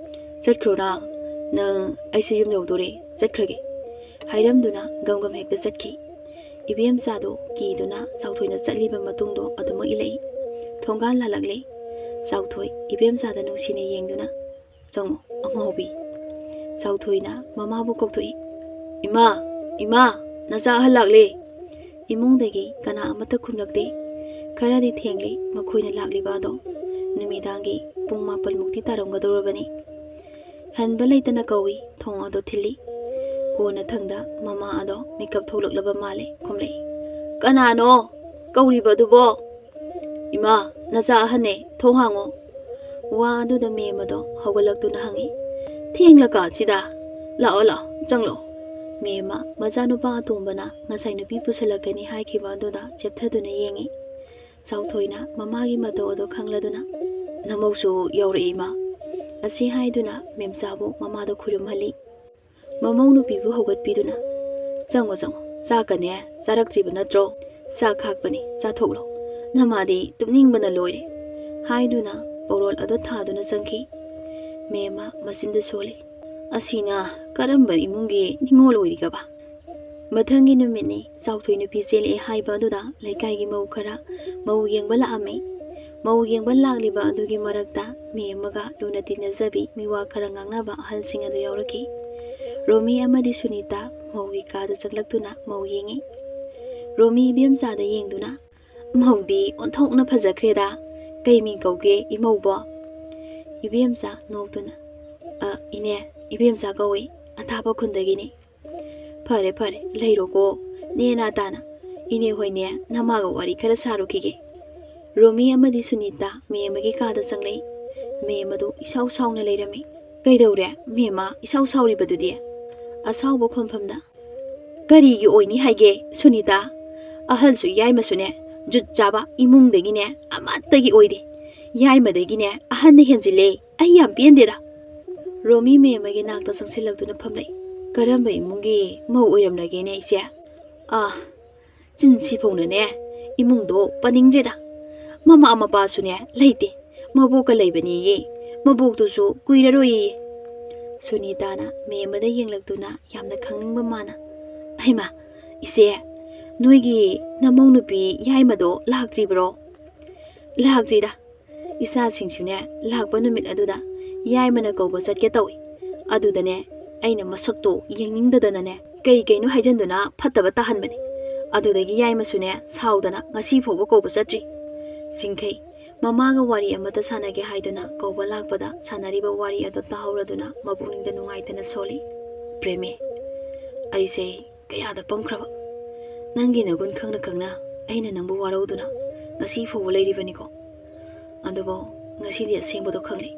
"ꯆꯠꯈ꯭ꯔꯣꯅ, ꯅꯪ, ꯑꯩꯁꯨ ꯌꯨꯝ ꯌꯧꯗꯣꯔꯦ, ꯆꯠꯈ꯭ꯔꯒꯦ," ꯍꯥꯏꯔꯝꯗꯨꯅ ꯒꯝ ꯒꯝ ꯍꯦꯛꯇ ꯆꯠꯈꯤ꯫ ꯏꯕꯦꯝꯆꯥꯗꯣ ꯀꯤꯗꯨꯅ ꯆꯥꯎꯊꯣꯏꯅ ꯆꯠꯂꯤꯕ ꯃꯇꯨꯡꯗꯣ ꯑꯗꯨꯃꯛ ꯏꯜꯂꯛꯏ꯫ ꯊꯣꯡꯒꯥꯜ ꯂꯥꯜꯂꯛꯂꯦ꯫ ꯆꯥꯎꯊꯣꯏ ꯏꯕꯦꯝꯆꯥꯗ ꯅꯨꯡꯁꯤꯅ ꯌꯦꯡꯗꯨꯅ, "ꯆꯪꯉꯣ ꯑꯉꯥꯎꯕꯤ꯫" ꯆꯥꯎꯊꯣꯏꯅ ꯃꯃꯥꯕꯨ ꯀꯧꯊꯣꯛꯏ꯫ "ꯏꯃꯥ, ꯏꯃꯥ, ꯅꯆꯥ ꯑꯍꯜ ꯂꯥꯛꯂꯦ!" ꯏꯃꯨꯡꯗꯒꯤ ꯀꯅꯥ ꯑꯃꯠꯇ ꯈꯨꯝꯂꯛꯇꯦ꯫ ꯈꯔꯗꯤ ꯊꯦꯡꯂꯦ ꯃꯈꯣꯏꯅ ꯂꯥꯛꯂꯤꯕ ꯑꯗꯣ꯫ ꯅꯨꯃꯤꯗꯥꯡꯒꯤ ꯄꯨꯡ ꯃꯥꯄꯜꯃꯨꯛꯇꯤ ꯇꯥꯔꯝꯒꯗꯧꯔꯕꯅꯤ꯫ ꯍꯟꯕ ꯂꯩꯇꯅ ꯀꯧꯏ, ꯊꯣꯡ ꯑꯗꯣ ꯊꯤꯜꯂꯤ꯫ ꯀꯣꯟꯅꯊꯪꯗ ꯃꯃꯥ ꯑꯗꯣ ꯃꯤꯀꯞ ꯊꯣꯛꯂꯛꯂꯕ ꯃꯥꯜꯂꯦ, ꯈꯨꯝꯂꯛꯏ꯫ "ꯀꯅꯥꯅꯣ? ꯀꯧꯔꯤꯕ ꯑꯗꯨꯕꯣ?" "ꯏꯃꯥ, ꯅꯆꯥ ꯑꯍꯟꯅꯦ, ꯊꯣꯡ ꯍꯥꯡꯉꯣ꯫" ꯋꯥ ꯑꯗꯨꯗ ꯃꯦꯝ ꯑꯗꯣ ꯍꯧꯒꯠꯂꯛꯇꯨꯅ ꯍꯪꯉꯤ, "ꯊꯦꯡꯂꯀꯥꯟꯁꯤꯗ? ꯂꯥꯛꯑꯣ, ꯂꯥꯛꯑꯣ, ꯆꯪꯂꯛꯑꯣ꯫" ꯃꯦꯝꯃ, ꯃꯆꯥꯅꯨꯄꯥ ꯑꯇꯣꯝꯕꯅ ꯉꯁꯥꯏ ꯅꯨꯄꯤ ꯄꯨꯁꯜꯂꯛꯀꯅꯤ ꯍꯥꯏꯈꯤꯕ ꯑꯗꯨꯗ ꯆꯦꯞꯊꯗꯨꯅ ꯌꯦꯡꯉꯤ꯫ ꯆꯥꯎꯊꯣꯏꯅ ꯃꯃꯥꯒꯤ ꯃꯇꯧ ꯑꯗꯣ ꯈꯪꯂꯗꯨꯅ, "ꯅꯃꯧꯁꯨ ꯌꯧꯔꯛꯑꯦ ꯏꯃꯥ" ꯑꯁꯤ ꯍꯥꯏꯗꯨꯅ ꯃꯦꯝꯆꯥꯕꯨ ꯃꯃꯥꯗ ꯈꯨꯔꯨꯝꯍꯜꯂꯤ꯫ ꯃꯃꯧ ꯅꯨꯄꯤꯕꯨ ꯍꯧꯒꯠꯄꯤꯗꯨꯅ, "ꯆꯪꯉꯣ, ꯆꯪꯉꯣ, ꯆꯥꯛꯀꯅꯦ ꯆꯥꯔꯛꯇ꯭ꯔꯤꯕ ꯅꯠꯇ꯭ꯔꯣ? ꯆꯥꯛ ꯈꯥꯛꯄꯅꯤ, ꯆꯥꯊꯣꯛꯂꯣ꯫ ꯅꯃꯥꯗꯤ ꯇꯨꯝꯅꯤꯡꯕꯅ ꯂꯣꯏꯔꯦ" ꯍꯥꯏꯗꯨꯅ ꯄꯧꯔꯣꯜ ꯑꯗꯨ ꯊꯥꯗꯨꯅ ꯆꯪꯈꯤ꯫ ꯃꯦꯝꯃ ꯃꯆꯤꯟꯗ ꯁꯣꯜꯂꯤ, ꯑꯁꯤꯅ ꯀꯔꯝꯕ ꯏꯃꯨꯡꯒꯤ ꯅꯤꯉꯣꯜ ꯑꯣꯏꯔꯤꯒꯕ? ꯃꯊꯪꯒꯤ ꯅꯨꯃꯤꯠꯅꯤ꯫ ꯆꯥꯎꯊꯣꯏ ꯅꯨꯄꯤ ꯆꯦꯜꯂꯛꯑꯦ ꯍꯥꯏꯕ ꯑꯗꯨꯗ ꯂꯩꯀꯥꯏꯒꯤ ꯃꯧ ꯈꯔ ꯃꯧ ꯌꯦꯡꯕ ꯂꯥꯛꯑꯝꯃꯤ꯫ ꯃꯧ ꯌꯦꯡꯕ ꯂꯥꯛꯂꯤꯕ ꯑꯗꯨꯒꯤ ꯃꯔꯛꯇ ꯃꯦꯝꯃꯒ ꯂꯨꯅ ꯇꯤꯟꯅꯖꯕꯤ ꯃꯤꯋꯥ ꯈꯔ ꯉꯥꯡꯅꯕ ꯑꯍꯜꯁꯤꯡ ꯑꯗꯨ ꯌꯥꯎꯔꯛꯈꯤ꯫ ꯔꯣꯃꯤ ꯑꯃꯗꯤ ꯁꯨꯅꯤꯇꯥ ꯃꯧꯒꯤ ꯀꯥꯗ ꯆꯪꯂꯛꯇꯨꯅ ꯃꯧ ꯌꯦꯡꯉꯤ꯫ ꯔꯣꯃꯤ ꯏꯕꯦꯝꯆꯥꯗ ꯌꯦꯡꯗꯨꯅ, "ꯃꯧꯗꯤ ꯑꯣꯟꯊꯣꯛꯅ ꯐꯖꯈ꯭ꯔꯦꯗ꯫ ꯀꯩ ꯃꯤꯡ ꯀꯧꯒꯦ ꯏꯃꯧꯕꯣ?" ꯏꯕꯦꯝꯆꯥ ꯅꯣꯛꯇꯨꯅ, "ꯑ, ꯏꯅꯦ, ꯏꯕꯦꯝꯆꯥ ꯀꯧꯏ, ꯑꯊꯥꯞꯄ ꯈꯨꯟꯗꯒꯤꯅꯤ꯫" "ꯐꯔꯦ, ꯐꯔꯦ, ꯂꯩꯔꯣꯀꯣ, ꯅꯦꯅꯥ ꯇꯥꯅ꯫ ꯏꯅꯦ ꯍꯣꯏꯅꯦ, ꯅꯃꯥꯒ ꯋꯥꯔꯤ ꯈꯔ ꯁꯥꯔꯨꯈꯤꯒꯦ꯫" ꯔꯣꯃꯤ ꯑꯃꯗꯤ ꯁꯨꯅꯤꯇꯥ ꯃꯦꯝꯃꯒꯤ ꯀꯥꯗ ꯆꯪꯂꯛꯏ꯫ ꯃꯦꯝ ꯑꯗꯨ ꯏꯁꯥꯎ ꯁꯥꯎꯅ ꯂꯩꯔꯝꯃꯤ꯫ "ꯀꯩꯗꯧꯔꯦ, ꯃꯦꯝꯃ ꯏꯁꯥꯎ ꯁꯥꯎꯔꯤꯕꯗꯨꯗꯤ?" ꯑꯁꯥꯎꯕ ꯈꯣꯟꯐꯝꯗ, "ꯀꯔꯤꯒꯤ ꯑꯣꯏꯅꯤ ꯍꯥꯏꯒꯦ, ꯁꯨꯅꯤꯇꯥ? ꯑꯍꯜꯁꯨ ꯌꯥꯏꯃꯁꯨꯅꯦ, ꯖꯨꯠ ꯆꯥꯕ ꯏꯃꯨꯡꯗꯒꯤꯅꯦ ꯑꯃꯠꯇꯒꯤ ꯑꯣꯏꯗꯦ꯫ ꯌꯥꯏꯃꯗꯒꯤꯅꯦ ꯑꯍꯟꯅ ꯍꯦꯟꯖꯤꯜꯂꯦ꯫ ꯑꯩ ꯌꯥꯝ ꯄꯦꯟꯗꯦꯗ꯫" ꯔꯣꯃꯤ ꯃꯦꯝꯃꯒꯤ ꯅꯥꯛꯇ ꯆꯪꯁꯤꯜꯂꯛꯇꯨꯅ ꯐꯝꯂꯛꯏ꯫ "ꯀꯔꯝꯕ ꯏꯃꯨꯡꯒꯤ ꯃꯧ ꯑꯣꯏꯔꯝꯂꯒꯦꯅꯦ ꯏꯆꯦ? ꯑꯥ, ꯆꯤꯟꯁꯤꯐꯧꯅꯅꯦ ꯏꯃꯨꯡꯗꯣ ꯄꯟꯅꯤꯡꯗ꯭ꯔꯦꯗ꯫ ꯃꯃꯥ ꯃꯄꯥꯁꯨꯅꯦ ꯂꯩꯇꯦ꯫ ꯃꯕꯣꯛꯀ ꯂꯩꯕꯅꯦꯌꯦ꯫ ꯃꯕꯣꯛꯇꯨꯁꯨ ꯀꯨꯏꯔꯔꯣꯏꯌꯦ꯫" ꯁꯨꯅꯤꯇꯥꯅ ꯃꯦꯝꯃꯗ ꯌꯦꯡꯂꯛꯇꯨꯅ ꯌꯥꯝꯅ ꯈꯪꯅꯤꯡꯕ ꯃꯥꯅ, "ꯍꯩꯃꯥ, ꯏꯆꯦ, ꯅꯣꯏꯒꯤ ꯅꯃꯧ ꯅꯨꯄꯤ ꯌꯥꯏꯃꯗꯣ ꯂꯥꯛꯇ꯭ꯔꯤꯕ꯭ꯔꯣ?" "ꯂꯥꯛꯇ꯭ꯔꯤꯗ꯫ ꯏꯆꯥꯁꯤꯡꯁꯨꯅꯦ ꯂꯥꯛꯄ ꯅꯨꯃꯤꯠ ꯑꯗꯨꯗ ꯌꯥꯏꯃꯅ ꯀꯧꯕ ꯆꯠꯀꯦ ꯇꯧꯏ꯫ ꯑꯗꯨꯗꯅꯦ ꯑꯩꯅ ꯃꯁꯛꯇꯣ ꯌꯦꯡꯅꯤꯡꯗꯗꯅꯅꯦ ꯀꯩ ꯀꯩꯅꯣ ꯍꯥꯏꯖꯟꯗꯨꯅ ꯐꯠꯇꯕ ꯇꯥꯍꯟꯕꯅꯤ꯫ ꯑꯗꯨꯗꯒꯤ ꯌꯥꯏꯃꯁꯨꯅꯦ ꯁꯥꯎꯗꯅ ꯉꯁꯤ ꯐꯥꯎꯕ ꯀꯧꯕ ꯆꯠꯇ꯭ꯔꯤ꯫" ꯆꯤꯡꯈꯩ ꯃꯃꯥꯒ ꯋꯥꯔꯤ ꯑꯃꯠꯇ ꯁꯥꯟꯅꯒꯦ ꯍꯥꯏꯗꯨꯅ ꯀꯧꯕ ꯂꯥꯛꯄꯗ ꯁꯥꯟꯅꯔꯤꯕ ꯋꯥꯔꯤ ꯑꯗꯨ ꯇꯥꯍꯧꯔꯗꯨꯅ ꯃꯄꯨꯛꯅꯤꯡꯗ ꯅꯨꯡꯉꯥꯏꯇꯅ ꯁꯣꯜꯂꯤ꯫ "ꯄ꯭ꯔꯦꯃꯤ, ꯑꯩꯁꯦ ꯀꯌꯥꯗ ꯄꯪꯈ꯭ꯔꯕ꯫ ꯅꯪꯒꯤ ꯅꯒꯨꯟ ꯈꯪꯅ ꯈꯪꯅ ꯑꯩꯅ ꯅꯪꯕꯨ ꯋꯥꯔꯧꯗꯨꯅ ꯉꯁꯤ ꯐꯥꯎꯕ ꯂꯩꯔꯤꯕꯅꯤꯀꯣ꯫ ꯑꯗꯨꯕꯨ ꯉꯁꯤꯗꯤ ꯑꯁꯦꯡꯕꯗꯣ ꯈꯪꯂꯦ꯫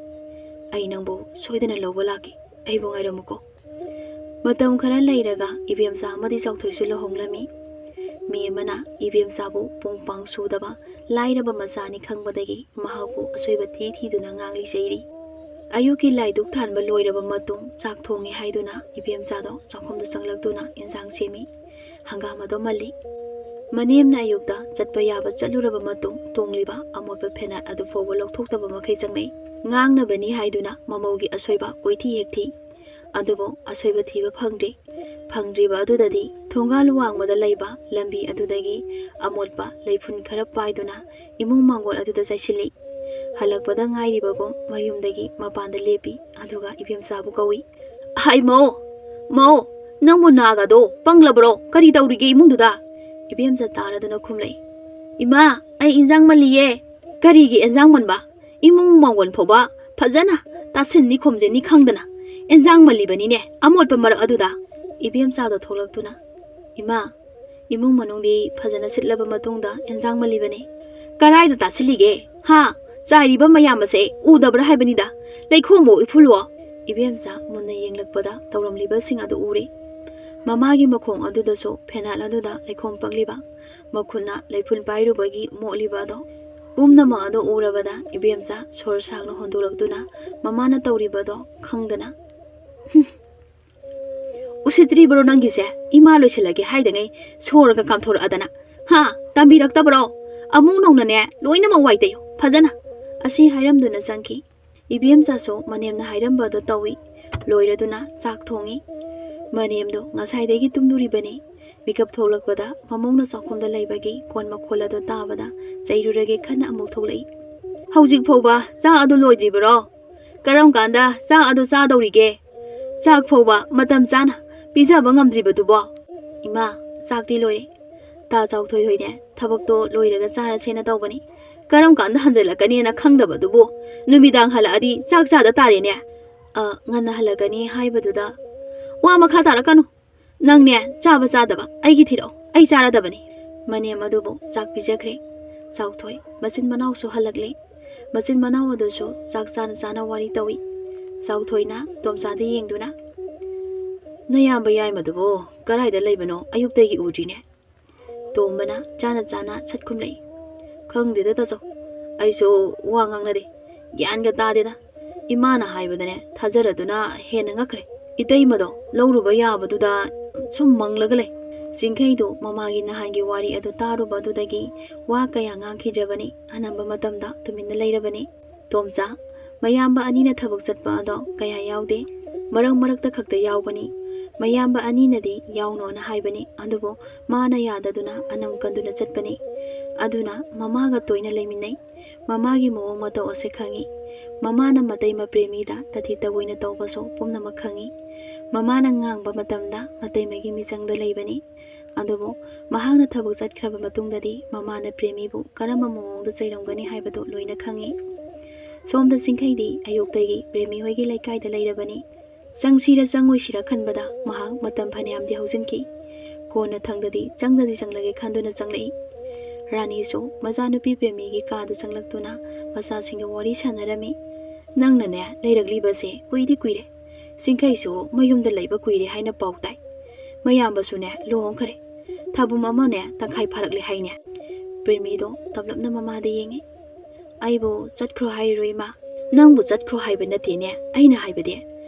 ꯑꯩ ꯅꯪꯕꯨ ꯁꯣꯏꯗꯅ ꯂꯧꯕ ꯂꯥꯛꯀꯦ꯫ ꯑꯩꯕꯨ ꯉꯥꯏꯔꯝꯃꯨꯀꯣ꯫" ꯃꯇꯝ ꯈꯔ ꯂꯩꯔꯒ ꯏꯕꯦꯝꯆꯥ ꯑꯃꯗꯤ ꯆꯥꯎꯊꯣꯏꯁꯨ ꯂꯨꯍꯣꯡꯂꯝꯃꯤ꯫ ꯃꯦꯝꯃꯅ ꯏꯕꯦꯝꯆꯥꯕꯨ ꯄꯨꯡ ꯄꯥꯡ ꯁꯨꯗꯕ ꯂꯥꯏꯔꯕ ꯃꯆꯥꯅꯤ ꯈꯪꯕꯗꯒꯤ ꯃꯍꯥꯛꯄꯨ ꯑꯁꯣꯏꯕ ꯊꯤ ꯊꯤꯗꯨꯅ ꯉꯥꯡꯂꯤ ꯆꯩꯔꯤ꯫ ꯑꯌꯨꯛꯀꯤ ꯂꯥꯏꯗꯨꯛ ꯊꯥꯟꯕ ꯂꯣꯏꯔꯕ ꯃꯇꯨꯡ ꯆꯥꯛ ꯊꯣꯡꯉꯤ ꯍꯥꯏꯗꯨꯅ ꯏꯕꯦꯝꯆꯥꯗꯣ ꯆꯥꯛꯈꯨꯝꯗ ꯆꯪꯂꯛꯇꯨꯅ ꯏꯟꯁꯥꯡ ꯁꯦꯝꯃꯤ꯫ ꯍꯪꯒꯥꯝ ꯑꯗꯣ ꯃꯜꯂꯤ꯫ ꯃꯅꯦꯝꯅ ꯑꯌꯨꯛꯇ ꯆꯠꯄ ꯌꯥꯕ ꯆꯠꯂꯨꯔꯕ ꯃꯇꯨꯡ ꯇꯣꯡꯂꯤꯕ ꯑꯃꯣꯠꯄ ꯐꯦꯅꯥꯠ ꯑꯗꯨ ꯐꯥꯎꯕ ꯂꯧꯊꯣꯛꯇꯕ ꯃꯈꯩ ꯆꯪꯂꯛꯏ꯫ ꯉꯥꯡꯅꯕꯅꯤ ꯍꯥꯏꯗꯨꯅ ꯃꯃꯧꯒꯤ ꯑꯁꯣꯏꯕ ꯀꯣꯏꯊꯤ ꯍꯦꯛ ꯊꯤ꯫ ꯑꯗꯨꯕꯨ ꯑꯁꯣꯏꯕ ꯊꯤꯕ ꯐꯪꯗ꯭ꯔꯤ꯫ ꯐꯪꯗ꯭ꯔꯤꯕ ꯑꯗꯨꯗꯗꯤ ꯊꯣꯡꯒꯥꯜ ꯋꯥꯡꯃꯗ ꯂꯩꯕ ꯂꯝꯕꯤ ꯑꯗꯨꯗꯒꯤ ꯑꯃꯣꯠꯄ ꯂꯩꯐꯨꯟ ꯈꯔ ꯄꯥꯏꯗꯨꯅ ꯏꯃꯨꯡ ꯃꯥꯡꯒꯣꯜ ꯑꯗꯨꯗ ꯆꯥꯏꯁꯤꯜꯂꯤ꯫ ꯍꯜꯂꯛꯄꯗ ꯉꯥꯏꯔꯤꯕꯒꯨꯝ ꯃꯌꯨꯝꯗꯒꯤ ꯃꯄꯥꯟꯗ ꯂꯦꯞꯄꯤ꯫ ꯑꯗꯨꯒ ꯏꯕꯦꯝꯆꯥꯕꯨ ꯀꯧꯏ꯫ "ꯍꯥꯏ ꯃꯧ, ꯃꯧ, ꯅꯪꯕꯨ ꯅꯥꯒꯗꯣ ꯄꯪꯂꯕ꯭ꯔꯣ? ꯀꯔꯤ ꯇꯧꯔꯤꯒꯦ ꯏꯃꯨꯡꯗꯨꯗ?" ꯏꯕꯦꯝꯆꯥ ꯇꯥꯔꯗꯨꯅ ꯈꯨꯝꯂꯛꯏ꯫ "ꯏꯃꯥ, ꯑꯩ ꯏꯟꯖꯥꯡ ꯃꯜꯂꯤꯌꯦ꯫" "ꯀꯔꯤꯒꯤ ꯏꯟꯖꯥꯡ ꯃꯟꯕ? ꯏꯃꯨꯡ ꯃꯥꯡꯒꯣꯜ ꯐꯥꯎꯕ ꯐꯖꯅ ꯇꯥꯁꯤꯟꯅꯤ ꯈꯣꯝꯖꯤꯟꯅꯤ ꯈꯪꯗꯅ ꯏꯟꯖꯥꯡ ꯃꯜꯂꯤꯕꯅꯤꯅꯦ, ꯑꯃꯣꯠꯄ ꯃꯔꯛ ꯑꯗꯨꯗ?" ꯏꯕꯦꯝꯆꯥꯗꯣ ꯊꯣꯛꯂꯛꯇꯨꯅ, "ꯏꯃꯥ, ꯏꯃꯨꯡ ꯃꯅꯨꯡꯗꯤ ꯐꯖꯅ ꯁꯤꯠꯂꯕ ꯃꯇꯨꯡꯗ ꯏꯟꯖꯥꯡ ꯃꯜꯂꯤꯕꯅꯤ꯫" "ꯀꯔꯥꯏꯗ ꯇꯥꯁꯤꯜꯂꯤꯒꯦ? ꯍꯥ? ꯆꯥꯏꯔꯤꯕ ꯃꯌꯥꯝ ꯑꯁꯦ ꯎꯗꯕ꯭ꯔꯥ ꯍꯥꯏꯕꯅꯤꯗ? ꯂꯩꯈꯣꯝꯃꯣ ꯏꯐꯨꯜꯂꯣ?" ꯏꯕꯦꯝꯆꯥ ꯃꯨꯟꯅ ꯌꯦꯡꯂꯛꯄꯗ ꯇꯧꯔꯝꯂꯤꯕꯁꯤꯡ ꯑꯗꯨ ꯎꯔꯦ꯫ ꯃꯃꯥꯒꯤ ꯃꯈꯣꯡ ꯑꯗꯨꯗꯁꯨ ꯐꯦꯅꯥꯠ ꯑꯗꯨꯗ ꯂꯩꯈꯣꯝ ꯄꯛꯂꯤꯕ, ꯃꯈꯨꯠꯅ ꯂꯩꯐꯨꯟ ꯄꯥꯏꯔꯨꯕꯒꯤ ꯃꯣꯠꯂꯤꯕ ꯑꯗꯣ꯫ ꯄꯨꯝꯅꯃꯛ ꯑꯗꯣ ꯎꯔꯕꯗ ꯏꯕꯦꯝꯆꯥ ꯁꯣꯔ ꯁꯥꯡꯅ ꯍꯣꯟꯗꯣꯛꯂꯛꯇꯨꯅ ꯃꯃꯥꯅ ꯇꯧꯔꯤꯕꯗꯣ ꯈꯪꯗꯅ, "ꯍꯨꯝ, ꯎꯁꯤꯠꯇ꯭ꯔꯤꯕ꯭ꯔꯣ ꯅꯪꯒꯤꯁꯦ? ꯏꯃꯥ ꯂꯣꯏꯁꯤꯜꯂꯒꯦ ꯍꯥꯏꯗꯉꯩ ꯁꯣꯔꯒ ꯀꯥꯝꯊꯣꯔꯛꯑꯗꯅ꯫ ꯍꯥ? ꯇꯝꯕꯤꯔꯛꯇꯕ꯭ꯔꯣ? ꯑꯃꯨꯛ ꯅꯧꯅꯅꯦ ꯂꯣꯏꯅꯃꯛ ꯋꯥꯏ ꯇꯩꯌꯨ ꯐꯖꯅ꯫" ꯑꯁꯤ ꯍꯥꯏꯔꯝꯗꯨꯅ ꯆꯪꯈꯤ꯫ ꯏꯕꯦꯝꯆꯥꯁꯨ ꯃꯅꯦꯝꯅ ꯍꯥꯏꯔꯝꯕꯗꯣ ꯇꯧꯏ꯫ ꯂꯣꯏꯔꯗꯨꯅ ꯆꯥꯛ ꯊꯣꯡꯏ꯫ ꯃꯅꯦꯝꯗꯣ ꯉꯁꯥꯏꯗꯒꯤ ꯇꯨꯝꯂꯨꯔꯤꯕꯅꯤ꯫ ꯃꯤꯀꯞ ꯊꯣꯛꯂꯛꯄꯗ ꯃꯃꯧꯅ ꯆꯥꯛꯈꯨꯝꯗ ꯂꯩꯕꯒꯤ ꯀꯣꯟ ꯃꯈꯣꯜ ꯑꯗꯨ ꯇꯥꯕꯗ ꯆꯩꯔꯨꯔꯒꯦ ꯈꯟꯅ ꯑꯃꯨꯛ ꯊꯣꯛꯂꯛꯏ꯫ "ꯍꯧꯖꯤꯛ ꯐꯥꯎꯕ ꯆꯥꯛ ꯑꯗꯨ ꯂꯣꯏꯗ꯭ꯔꯤꯕꯔꯣ? ꯀꯔꯝ ꯀꯥꯟꯗ ꯆꯥꯛ ꯑꯗꯨ ꯆꯥꯗꯧꯔꯤꯒꯦ? ꯆꯥꯛ ꯐꯥꯎꯕ ꯃꯇꯝ ꯆꯥꯅ ꯄꯤꯖꯕ ꯉꯝꯗ꯭ꯔꯤꯕꯗꯨꯕꯣ?" "ꯏꯃꯥ, ꯆꯥꯛꯇꯤ ꯂꯣꯏꯔꯦ꯫ ꯇꯥ ꯆꯥꯎꯊꯣꯏ ꯍꯣꯏꯅꯦ ꯊꯕꯛꯇꯣ ꯂꯣꯏꯔꯒ ꯆꯥꯔꯁꯦꯅ ꯇꯧꯕꯅꯤ꯫ ꯀꯔꯝ ꯀꯥꯟꯗ ꯍꯟꯖꯜꯂꯛꯀꯅꯤꯅ ꯈꯪꯗꯕꯗꯨꯕꯨ ꯅꯨꯃꯤꯗꯥꯡ ꯍꯜꯂꯛꯑꯗꯤ ꯆꯥꯛ ꯆꯥꯗ ꯇꯥꯔꯦꯅꯦ꯫" "ꯑ, ꯉꯟꯅ ꯍꯜꯂꯛꯀꯅꯤ ꯍꯥꯏꯕꯗꯨꯗ ꯋꯥ ꯃꯈꯥ ꯇꯥꯔꯛꯀꯅꯨ꯫ ꯅꯪꯅꯦ ꯆꯥꯕ ꯆꯥꯗꯕ ꯑꯩꯒꯤ ꯊꯤꯔꯛꯑꯣ, ꯑꯩ ꯆꯥꯔꯗꯕꯅꯤ꯫" ꯃꯅꯦꯝ ꯑꯗꯨꯕꯨ ꯆꯥꯛ ꯄꯤꯖꯈ꯭ꯔꯦ꯫ ꯆꯥꯎꯊꯣꯏ ꯃꯆꯤꯟ ꯃꯅꯥꯎꯁꯨ ꯍꯜꯂꯛꯂꯦ꯫ ꯃꯆꯤꯟ ꯃꯅꯥꯎ ꯑꯗꯨꯁꯨ ꯆꯥꯛ ꯆꯥꯅ ꯆꯥꯅ ꯋꯥꯔꯤ ꯇꯧꯏ꯫ ꯆꯥꯎꯊꯣꯏꯅ ꯇꯣꯝꯆꯥꯗ ꯌꯦꯡꯗꯨꯅ, "ꯅꯌꯥꯝꯕ ꯌꯥꯏꯃꯗꯨꯕꯨ ꯀꯗꯥꯏꯗ ꯂꯩꯕꯅꯣ? ꯑꯌꯨꯛꯇꯒꯤ ꯎꯗ꯭ꯔꯤꯅꯦ?" ꯇꯣꯝꯕꯅ ꯆꯥꯅ ꯆꯥꯅ ꯁꯠ ꯈꯨꯝꯂꯛꯏ꯫ "ꯈꯪꯗꯦꯗ ꯇꯥꯆꯧ, ꯑꯩꯁꯨ ꯋꯥ ꯉꯥꯡꯅꯗꯦ꯫ ꯒ꯭ꯌꯥꯟꯒ ꯇꯥꯗꯦꯗ꯫ ꯏꯃꯥꯅ ꯍꯥꯏꯕꯗꯅꯦ ꯊꯥꯖꯔꯗꯨꯅ ꯍꯦꯟꯅ ꯉꯛꯈ꯭ꯔꯦ꯫ ꯏꯇꯩꯃꯗꯣ ꯂꯧꯔꯨꯕ ꯌꯥꯕꯗꯨꯗ ꯁꯨꯝ ꯃꯪꯂꯒ ꯂꯩ꯫" ꯆꯤꯡꯈꯩꯗꯨ ꯃꯃꯥꯒꯤ ꯅꯍꯥꯟꯒꯤ ꯋꯥꯔꯤ ꯑꯗꯨ ꯇꯥꯔꯨꯕ ꯑꯗꯨꯗꯒꯤ ꯋꯥ ꯀꯌꯥ ꯉꯥꯡꯈꯤꯗ꯭ꯔꯕꯅꯤ꯫ ꯑꯅꯝꯕ ꯃꯇꯝꯗ ꯇꯨꯃꯤꯟꯅ ꯂꯩꯔꯕꯅꯤ꯫ ꯇꯣꯝꯆꯥ, ꯃꯌꯥꯝꯕ ꯑꯅꯤꯅ ꯊꯕꯛ ꯆꯠꯄ ꯑꯗꯣ ꯀꯌꯥ ꯌꯥꯎꯗꯦ꯫ ꯃꯔꯛ ꯃꯔꯛꯇ ꯈꯛꯇ ꯌꯥꯎꯕꯅꯤ꯫ ꯃꯌꯥꯝꯕ ꯑꯅꯤꯅꯗꯤ ꯌꯥꯎꯅꯣꯅ ꯍꯥꯏꯕꯅꯤ, ꯑꯗꯨꯕꯨ ꯃꯥꯅ ꯌꯥꯗꯗꯨꯅ ꯑꯅꯝ ꯀꯟꯗꯨꯅ ꯆꯠꯄꯅꯤ꯫ ꯑꯗꯨꯅ ꯃꯃꯥꯒ ꯇꯣꯏꯅ ꯂꯩꯃꯤꯟꯅꯩ꯫ ꯃꯃꯥꯒꯤ ꯃꯑꯣꯡ ꯃꯇꯧ ꯑꯁꯦ ꯈꯪꯏ꯫ ꯃꯃꯥꯅ ꯃꯇꯩꯃ ꯄ꯭ꯔꯦꯃꯤꯗ ꯇꯊꯤ ꯇꯑꯣꯏꯅ ꯇꯧꯕꯁꯨ ꯄꯨꯝꯅꯃꯛ ꯈꯪꯏ꯫ ꯃꯃꯥꯅ ꯉꯥꯡꯕ ꯃꯇꯝꯗ ꯃꯇꯩꯃꯒꯤ ꯃꯤꯆꯪꯗ ꯂꯩꯕꯅꯤ꯫ ꯑꯗꯨꯕꯨ ꯃꯍꯥꯛꯅ ꯊꯕꯛ ꯆꯠꯈ꯭ꯔꯕ ꯃꯇꯨꯡꯗꯗꯤ ꯃꯃꯥꯅ ꯄ꯭ꯔꯦꯃꯤꯕꯨ ꯀꯔꯝꯕ ꯃꯑꯣꯡꯗ ꯆꯩꯔꯝꯒꯅꯤ ꯍꯥꯏꯕꯗꯨ ꯂꯣꯏꯅ ꯈꯪꯏ꯫ ꯁꯣꯝꯗ ꯆꯤꯡꯈꯩꯗꯤ ꯑꯌꯨꯛꯇꯒꯤ ꯄ꯭ꯔꯦꯃꯤ ꯍꯣꯏꯒꯤ ꯂꯩꯀꯥꯏꯗ ꯂꯩꯔꯕꯅꯤ꯫ ꯆꯪꯁꯤꯔ ꯆꯪꯉꯣꯏꯁꯤꯔ ꯈꯟꯕꯗ ꯃꯍꯥꯛ ꯃꯇꯝ ꯐꯅꯌꯥꯝꯗꯤ ꯍꯧꯖꯤꯟꯈꯤ꯫ ꯀꯣꯟꯅꯊꯪꯗꯗꯤ ꯆꯪꯗꯗꯤ ꯆꯪꯂꯒꯦ ꯈꯟꯗꯨꯅ ꯆꯪꯂꯛꯏ꯫ ꯔꯥꯅꯤꯁꯨ ꯃꯆꯥꯅꯨꯄꯤ ꯄ꯭ꯔꯦꯃꯤꯒꯤ ꯀꯥꯗ ꯆꯪꯂꯛꯇꯨꯅ ꯃꯆꯥꯁꯤꯡꯒ ꯋꯥꯔꯤ ꯁꯥꯟꯅꯔꯝꯃꯤ꯫ "ꯅꯪꯅꯅꯦ ꯂꯩꯔꯛꯂꯤꯕꯁꯦ ꯀꯨꯏꯗꯤ ꯀꯨꯏꯔꯦ꯫ ꯆꯤꯡꯈꯩꯁꯨ ꯃꯌꯨꯝꯗ ꯂꯩꯕ ꯀꯨꯏꯔꯦ ꯍꯥꯏꯅ ꯄꯥꯎ ꯇꯥꯏ꯫ ꯃꯌꯥꯝꯕꯁꯨꯅꯦ ꯂꯨꯍꯣꯡꯈ꯭ꯔꯦ꯫ ꯊꯥꯕꯨꯝ ꯑꯃꯅꯦ ꯇꯪꯈꯥꯏ ꯐꯥꯔꯛꯂꯦ ꯍꯥꯏꯅꯦ?" ꯄ꯭ꯔꯦꯃꯤꯗꯣ ꯇꯞꯂꯞꯅ ꯃꯃꯥꯗ ꯌꯦꯡꯉꯤ꯫ "ꯑꯩꯕꯨ ꯆꯠꯈ꯭ꯔꯣ ꯍꯥꯏꯔꯤꯔꯣ, ꯏꯃꯥ?" "ꯅꯪꯕꯨ ꯆꯠꯈ꯭ꯔꯣ ꯍꯥꯏꯕ ꯅꯠꯇꯦꯅꯦ ꯑꯩꯅ ꯍꯥꯏꯕꯗꯤ꯫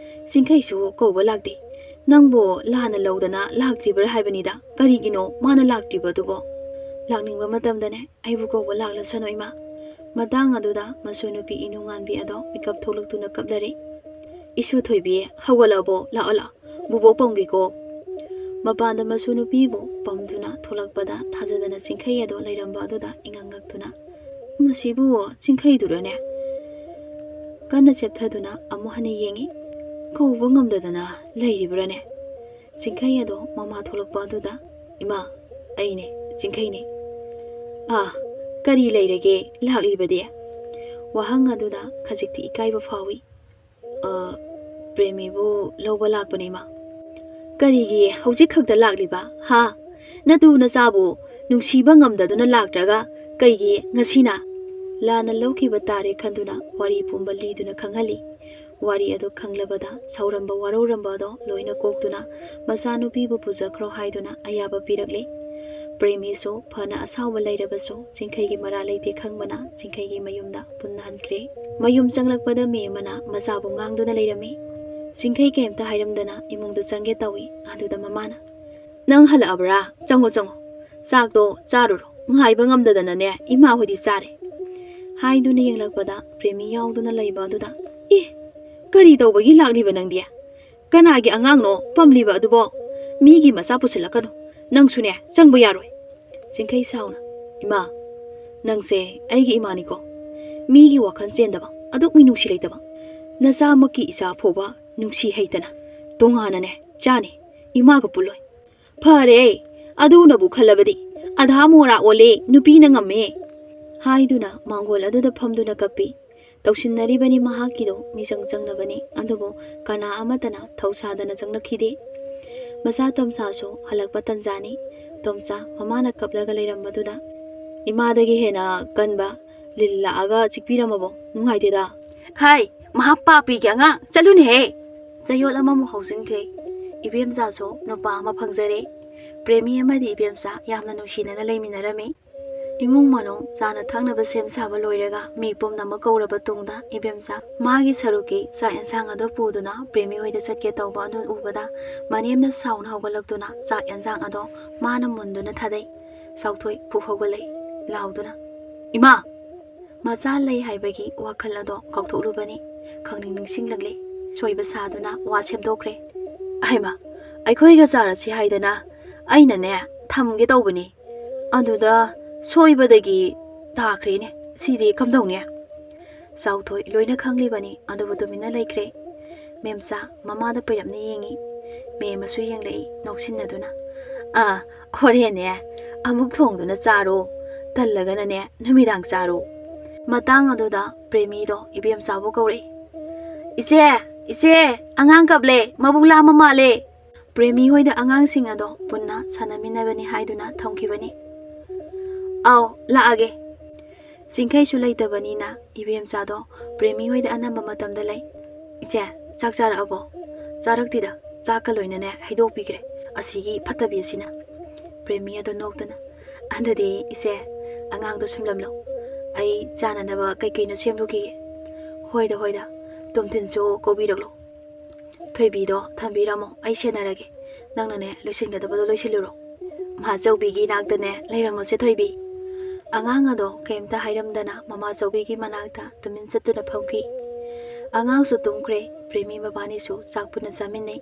ꯆꯤꯡꯈꯩꯁꯨ ꯀꯧꯕ ꯂꯥꯛꯇꯦ꯫ ꯅꯪꯕꯨ ꯂꯥꯟꯅ ꯂꯧꯗꯅ ꯂꯥꯛꯇ꯭ꯔꯤꯕ꯭ꯔꯥ ꯍꯥꯏꯕꯅꯤꯗ꯫ ꯀꯔꯤꯒꯤꯅꯣ ꯃꯥꯅ ꯂꯥꯛꯇ꯭ꯔꯤꯕꯗꯨꯕꯣ? ꯂꯥꯛꯅꯤꯡꯕ ꯃꯇꯝꯗꯅꯦ ꯑꯩꯕꯨ ꯀꯧꯕ ꯂꯥꯛꯂꯁꯅꯨ, ꯏꯃꯥ꯫" ꯃꯇꯥꯡ ꯑꯗꯨꯗ ꯃꯁꯨ ꯅꯨꯄꯤ ꯏꯅꯨꯉꯥꯟꯕꯤ ꯑꯗꯣ ꯃꯤꯀꯞ ꯊꯣꯛꯂꯛꯇꯨꯅ ꯀꯞꯂꯔꯦ꯫ "ꯏꯁꯨ ꯊꯣꯏꯕꯤ, ꯍꯧꯒꯠꯂꯛꯑꯕꯣ? ꯂꯥꯛꯑꯣ, ꯂꯥꯛꯑꯣ꯫ ꯕꯨꯕꯣꯛ ꯄꯝꯒꯦꯀꯣ꯫" ꯃꯄꯥꯟꯗ ꯃꯁꯨ ꯅꯨꯄꯤꯕꯨ ꯄꯝꯗꯨꯅ ꯊꯣꯛꯂꯛꯄꯗ ꯊꯥꯖꯗꯅ ꯆꯤꯡꯈꯩ ꯑꯗꯣ ꯂꯩꯔꯝꯕ ꯑꯗꯨꯗ ꯏꯉꯛ ꯉꯛꯇꯨꯅ, "ꯃꯁꯤꯕꯨ ꯆꯤꯡꯈꯩꯗꯨꯔꯅꯦ?" ꯀꯟꯅ ꯆꯦꯞꯊꯗꯨꯅ ꯑꯃꯨꯛ ꯍꯟꯅ ꯌꯦꯡꯉꯤ꯫ "ꯀꯧꯕ ꯉꯝꯗꯗꯅ ꯂꯩꯔꯤꯕ꯭ꯔꯥꯅꯦ?" ꯆꯤꯡꯈꯩ ꯑꯗꯣ ꯃꯃꯥ ꯊꯣꯛꯂꯛꯄ ꯑꯗꯨꯗ, "ꯏꯃꯥ, ꯑꯩꯅꯦ, ꯆꯤꯡꯈꯩꯅꯦ꯫" "ꯑꯥ, ꯀꯔꯤ ꯂꯩꯔꯒꯦ ꯂꯥꯛꯂꯤꯕꯗꯤ?" ꯋꯥꯍꯪ ꯑꯗꯨꯗ ꯈꯖꯤꯛꯇꯤ ꯏꯀꯥꯏꯕ ꯐꯥꯎꯏ꯫ "ꯑ, ꯄ꯭ꯔꯦꯃꯤꯕꯨ ꯂꯧꯕ ꯂꯥꯛꯄꯅꯦ, ꯏꯃꯥ꯫" "ꯀꯔꯤꯒꯤ ꯍꯧꯖꯤꯛ ꯈꯛꯇ ꯂꯥꯛꯂꯤꯕ, ꯍꯥ? ꯅꯇꯨ ꯅꯆꯥꯕꯨ ꯅꯨꯡꯁꯤꯕ ꯉꯝꯗꯗꯨꯅ ꯂꯥꯛꯇ꯭ꯔꯒ ꯀꯩꯒꯤ ꯉꯁꯤꯅ?" ꯂꯥꯟꯅ ꯂꯧꯈꯤꯕ ꯇꯥꯔꯦ ꯈꯟꯗꯨꯅ ꯋꯥꯔꯤ ꯄꯨꯝꯕ ꯂꯤꯗꯨꯅ ꯈꯪꯍꯜꯂꯤ꯫ ꯋꯥꯔꯤ ꯑꯗꯨ ꯈꯪꯂꯕꯗ ꯁꯥꯎꯔꯝꯕ ꯋꯥꯔꯧꯔꯝꯕ ꯑꯗꯣ ꯂꯣꯏꯅ ꯀꯣꯛꯇꯨꯅ ꯃꯆꯥꯅꯨꯄꯤꯕꯨ ꯄꯨꯖꯈ꯭ꯔꯣ ꯍꯥꯏꯗꯨꯅ ꯑꯌꯥꯕ ꯄꯤꯔꯛꯂꯤ꯫ ꯄ꯭ꯔꯦꯃꯤꯁꯨ ꯐꯅ ꯑꯁꯥꯎꯕ ꯂꯩꯔꯕꯁꯨ ꯆꯤꯡꯈꯩꯒꯤ ꯃꯔꯥꯜ ꯂꯩꯇꯦ ꯈꯪꯕꯅ ꯆꯤꯡꯈꯩꯒꯤ ꯃꯌꯨꯝꯗ ꯄꯨꯟꯅ ꯍꯟꯈ꯭ꯔꯦ꯫ ꯃꯌꯨꯝ ꯆꯪꯂꯛꯄꯗ ꯃꯤ ꯑꯃꯅ ꯃꯆꯥꯕꯨ ꯉꯥꯡꯗꯨꯅ ꯂꯩꯔꯝꯃꯤ꯫ ꯆꯤꯡꯈꯩ ꯀꯩꯝꯇ ꯍꯥꯏꯔꯝꯗꯅ ꯏꯃꯨꯡꯗ ꯆꯪꯒꯦ ꯇꯧꯏ꯫ ꯑꯗꯨꯗ ꯃꯃꯥꯅ, "ꯅꯪ ꯍꯜꯂꯛꯑꯕ꯭ꯔꯥ? ꯆꯪꯉꯣ, ꯆꯪꯉꯣ꯫ ꯆꯥꯛꯇꯣ ꯆꯥꯔꯨꯔꯣ꯫ ꯉꯥꯏꯕ ꯉꯝꯗꯗꯅꯅꯦ ꯏꯃꯥ ꯍꯣꯏꯗꯤ ꯆꯥꯔꯦ꯫" ꯍꯥꯏꯗꯨꯅ ꯌꯦꯡꯂꯛꯄꯗ ꯄ꯭ꯔꯦꯃꯤ ꯌꯥꯎꯗꯨꯅ ꯂꯩꯕ ꯑꯗꯨꯗ, "ꯑꯦ, ꯀꯔꯤ ꯇꯧꯕꯒꯤ ꯂꯥꯛꯂꯤꯕ ꯅꯪꯗꯤ? "ꯀꯅꯥꯒꯤ ꯑꯉꯥꯡꯅꯣ ꯄꯝꯂꯤꯕ ꯑꯗꯨꯕꯣ? ꯃꯤꯒꯤ ꯃꯆꯥ ꯄꯨꯁꯤꯜꯂꯛꯀꯅꯨ꯫ ꯅꯪꯁꯨꯅꯦ, ꯆꯪꯕ ꯌꯥꯔꯣꯏ꯫" ꯆꯤꯡꯈꯩ ꯁꯥꯎꯅ, "ꯏꯃꯥ, ꯅꯪꯁꯦ ꯑꯩꯒꯤ ꯏꯃꯥꯅꯤꯀꯣ꯫ ꯃꯤꯒꯤ ꯋꯥꯈꯜ ꯆꯦꯟꯗꯕ, ꯑꯗꯨꯛ ꯃꯤꯅꯨꯡꯁꯤ ꯂꯩꯇꯕ꯫ ꯅꯆꯥꯃꯛꯀꯤ ꯏꯆꯥ ꯐꯥꯎꯕ ꯅꯨꯡꯁꯤ ꯍꯩꯇꯅ ꯇꯣꯉꯥꯟꯅꯅꯦ ꯆꯥꯅꯤ꯫ ꯏꯃꯥꯒ ꯄꯨꯜꯂꯣꯏ꯫" "ꯐꯔꯦ, ꯑꯗꯨꯅꯕꯨ ꯈꯜꯂꯕꯗꯤ꯫ ꯑꯙꯥ ꯃꯣꯔꯥ ꯑꯣꯜꯂꯦ, ꯅꯨꯄꯤꯅ ꯉꯝꯃꯦ꯫" ꯍꯥꯏꯗꯨꯅ ꯃꯥꯡꯒꯣꯜ ꯑꯗꯨꯗ ꯐꯝꯗꯨꯅ ꯀꯞꯄꯤ꯫ ꯇꯧꯁꯤꯟꯅꯔꯤꯕꯅꯤ ꯃꯍꯥꯛꯀꯤꯗꯣ ꯃꯤꯆꯪ ꯆꯪꯅꯕꯅꯤ, ꯑꯗꯨꯕꯨ ꯀꯅꯥ ꯑꯃꯠꯇꯅ ꯊꯧꯁꯥꯗꯅ ꯆꯪꯂꯛꯈꯤꯗꯦ꯫ ꯃꯆꯥ ꯇꯣꯝꯆꯥꯁꯨ ꯍꯜꯂꯛꯄ ꯇꯟꯖꯥꯅꯤ꯫ ꯇꯣꯝꯆꯥ ꯃꯃꯥꯅ ꯀꯞꯂꯒ ꯂꯩꯔꯝꯕꯗꯨꯗ ꯏꯃꯥꯗꯒꯤ ꯍꯦꯟꯅ ꯀꯟꯕ ꯂꯤꯟ ꯂꯥꯛꯑꯒ ꯆꯤꯛꯄꯤꯔꯝꯃꯕꯣ? ꯅꯨꯡꯉꯥꯏꯇꯦꯗ꯫ "ꯍꯥꯏ, ꯃꯍꯥ ꯄꯥꯄꯤꯒꯤ ꯑꯉꯥꯡ, ꯆꯠꯂꯨꯅꯦꯍꯦ!" ꯆꯌꯣꯜ ꯑꯃꯃꯨꯛ ꯍꯧꯖꯤꯟꯈ꯭ꯔꯦ꯫ ꯏꯕꯦꯝꯆꯥꯁꯨ ꯅꯨꯄꯥ ꯑꯃ ꯐꯪꯖꯔꯦ꯫ ꯄ꯭ꯔꯦꯃꯤ ꯑꯃꯗꯤ ꯏꯕꯦꯝꯆꯥ ꯌꯥꯝꯅ ꯅꯨꯡꯁꯤꯅꯅ ꯂꯩꯃꯤꯟꯅꯔꯝꯃꯤ꯫ ꯏꯃꯨꯡ ꯃꯅꯨꯡ ꯆꯥꯅ ꯊꯛꯅꯕ ꯁꯦꯝ ꯁꯥꯕ ꯂꯣꯏꯔꯒ ꯃꯤ ꯄꯨꯝꯅꯃꯛ ꯀꯧꯔꯕ ꯇꯨꯡꯗ ꯏꯕꯦꯝꯆꯥ ꯃꯥꯒꯤ ꯁꯔꯨꯛꯀꯤ ꯆꯥꯛ ꯌꯦꯟꯁꯥꯡ ꯑꯗꯨ ꯄꯨꯗꯨꯅ ꯄ꯭ꯔꯦꯃꯤ ꯍꯣꯏꯗ ꯆꯠꯀꯦ ꯇꯧꯕ ꯑꯗꯨ ꯎꯕꯗ ꯃꯅꯦꯝꯅ ꯁꯥꯎꯅ ꯍꯧꯒꯠꯂꯛꯇꯨꯅ ꯆꯥꯛ ꯌꯦꯟꯁꯥꯡ ꯑꯗꯣ ꯃꯥꯅ ꯃꯨꯟꯗꯨꯅ ꯊꯥꯗꯩ꯫ ꯆꯥꯎꯊꯣꯏ ꯐꯨꯛ ꯍꯧꯒꯠꯂꯛꯏ ꯂꯥꯎꯗꯨꯅ, "ꯏꯃꯥ!" ꯃꯆꯥ ꯂꯩ ꯍꯥꯏꯕꯒꯤ ꯋꯥꯈꯜ ꯑꯗꯣ ꯀꯥꯎꯊꯣꯛꯂꯨꯕꯅꯤ꯫ ꯈꯪꯅꯤꯡ ꯅꯤꯡꯁꯤꯡꯂꯛꯂꯦ꯫ ꯁꯣꯏꯕ ꯁꯥꯗꯨꯅ ꯋꯥ ꯁꯦꯝꯗꯣꯛꯈ꯭ꯔꯦ꯫ "ꯑꯍꯩꯃ, ꯑꯩꯈꯣꯏꯒ ꯆꯥꯔꯁꯤ ꯍꯥꯏꯗꯅ ꯑꯩꯅꯅꯦ ꯊꯝꯒꯦ ꯇꯧꯕꯅꯤ꯫ ꯑꯗꯨꯗ ꯁꯣꯏꯕꯗꯒꯤ ꯇꯥꯈ꯭ꯔꯦꯅꯦ꯫ ꯁꯤꯗꯤ ꯀꯝꯗꯧꯅꯤ?" ꯆꯥꯎꯊꯣꯏ ꯂꯣꯏꯅ ꯈꯪꯂꯤꯕꯅꯤ, ꯑꯗꯨꯕꯨ ꯇꯨꯃꯤꯟꯅ ꯂꯩꯈ꯭ꯔꯦ꯫ ꯃꯦꯝꯆꯥ ꯃꯃꯥꯗ ꯄꯩꯔꯞꯅ ꯌꯦꯡꯉꯤ꯫ ꯃꯦꯝ ꯑꯃꯁꯨ ꯌꯦꯡꯂꯛꯏ, ꯅꯣꯛꯁꯤꯟꯅꯗꯨꯅ꯫ "ꯑꯥ, ꯍꯣꯔꯦꯟꯅꯦ ꯑꯃꯨꯛ ꯊꯣꯡꯗꯨꯅ ꯆꯥꯔꯣ꯫ ꯇꯜꯂꯒꯅꯅꯦ ꯅꯨꯃꯤꯗꯥꯡ ꯆꯥꯔꯣ꯫" ꯃꯇꯥꯡ ꯑꯗꯨꯗ ꯄ꯭ꯔꯦꯃꯤꯗꯣ ꯏꯕꯦꯝꯆꯥꯕꯨ ꯀꯧꯔꯛꯏ꯫ "ꯏꯆꯦ, ꯏꯆꯦ, ꯑꯉꯥꯡ ꯀꯞꯂꯦ, ꯃꯕꯨꯛ ꯂꯥꯝꯕ ꯃꯥꯜꯂꯦ꯫" ꯄ꯭ꯔꯦꯃꯤ ꯍꯣꯏꯗ ꯑꯉꯥꯡꯁꯤꯡ ꯑꯗꯣ ꯄꯨꯟꯅ ꯁꯥꯟꯅꯃꯤꯟꯅꯕꯅꯤ ꯍꯥꯏꯗꯨꯅ ꯊꯝꯈꯤꯕꯅꯤ꯫ "ꯑꯧ, ꯂꯥꯛꯑꯒꯦ꯫" ꯆꯤꯡꯈꯩꯁꯨ ꯂꯩꯇꯕꯅꯤꯅ ꯏꯕꯦꯝꯆꯥꯗꯣ ꯄ꯭ꯔꯦꯃꯤ ꯍꯣꯏꯗ ꯑꯅꯝꯕ ꯃꯇꯝꯗ ꯂꯩ꯫ "ꯏꯆꯦ, ꯆꯥꯛ ꯆꯥꯔꯛꯑꯕꯣ? ꯆꯥꯔꯛꯇꯤꯗ, ꯆꯥꯛꯀ ꯂꯣꯏꯅꯅꯦ ꯍꯩꯗꯣꯛꯄꯤꯈ꯭ꯔꯦ ꯑꯁꯤꯒꯤ ꯐꯠꯇꯕꯤ ꯑꯁꯤꯅ꯫" ꯄ꯭ꯔꯦꯃꯤ ꯑꯗꯣ ꯅꯣꯛꯇꯨꯅ, "ꯑꯗꯨꯗꯤ ꯏꯆꯦ, ꯑꯉꯥꯡꯗꯣ ꯁꯨꯝꯂꯝꯂꯣ꯫ ꯑꯩ ꯆꯥꯅꯅꯕ ꯀꯩ ꯀꯩꯅꯣ ꯁꯦꯝꯂꯨꯈꯤꯒꯦ꯫" "ꯍꯣꯏꯗ, ꯍꯣꯏꯗ, ꯇꯣꯝꯊꯤꯟꯁꯨ ꯀꯧꯕꯤꯔꯛꯂꯣ꯫ ꯊꯣꯏꯕꯤꯗꯣ ꯊꯝꯕꯤꯔꯝꯃꯣ, ꯑꯩ ꯁꯦꯟꯅꯔꯒꯦ꯫ ꯅꯪꯅꯅꯦ ꯂꯣꯏꯁꯤꯟꯒꯗꯕꯗꯣ ꯂꯣꯏꯁꯤꯜꯂꯨꯔꯣ꯫" "ꯃꯥꯆꯧꯕꯤꯒꯤ ꯅꯥꯛꯇꯅꯦ ꯂꯩꯔꯝꯃꯣꯁꯦ ꯊꯣꯏꯕꯤ꯫" ꯑꯉꯥꯡ ꯑꯗꯣ ꯀꯩꯝꯇ ꯍꯥꯏꯔꯝꯗꯅ ꯃꯃꯥꯆꯧꯕꯤꯒꯤ ꯃꯅꯥꯛꯇ ꯇꯨꯃꯤꯟ ꯆꯠꯇꯨꯅ ꯐꯝꯈꯤ꯫ ꯑꯉꯥꯡꯁꯨ ꯇꯨꯝꯈ꯭ꯔꯦ꯫ ꯄ꯭ꯔꯦꯃꯤ ꯃꯕꯥꯅꯤꯁꯨ ꯆꯥꯛ ꯄꯨꯟꯅ ꯆꯥꯃꯤꯟꯅꯩ꯫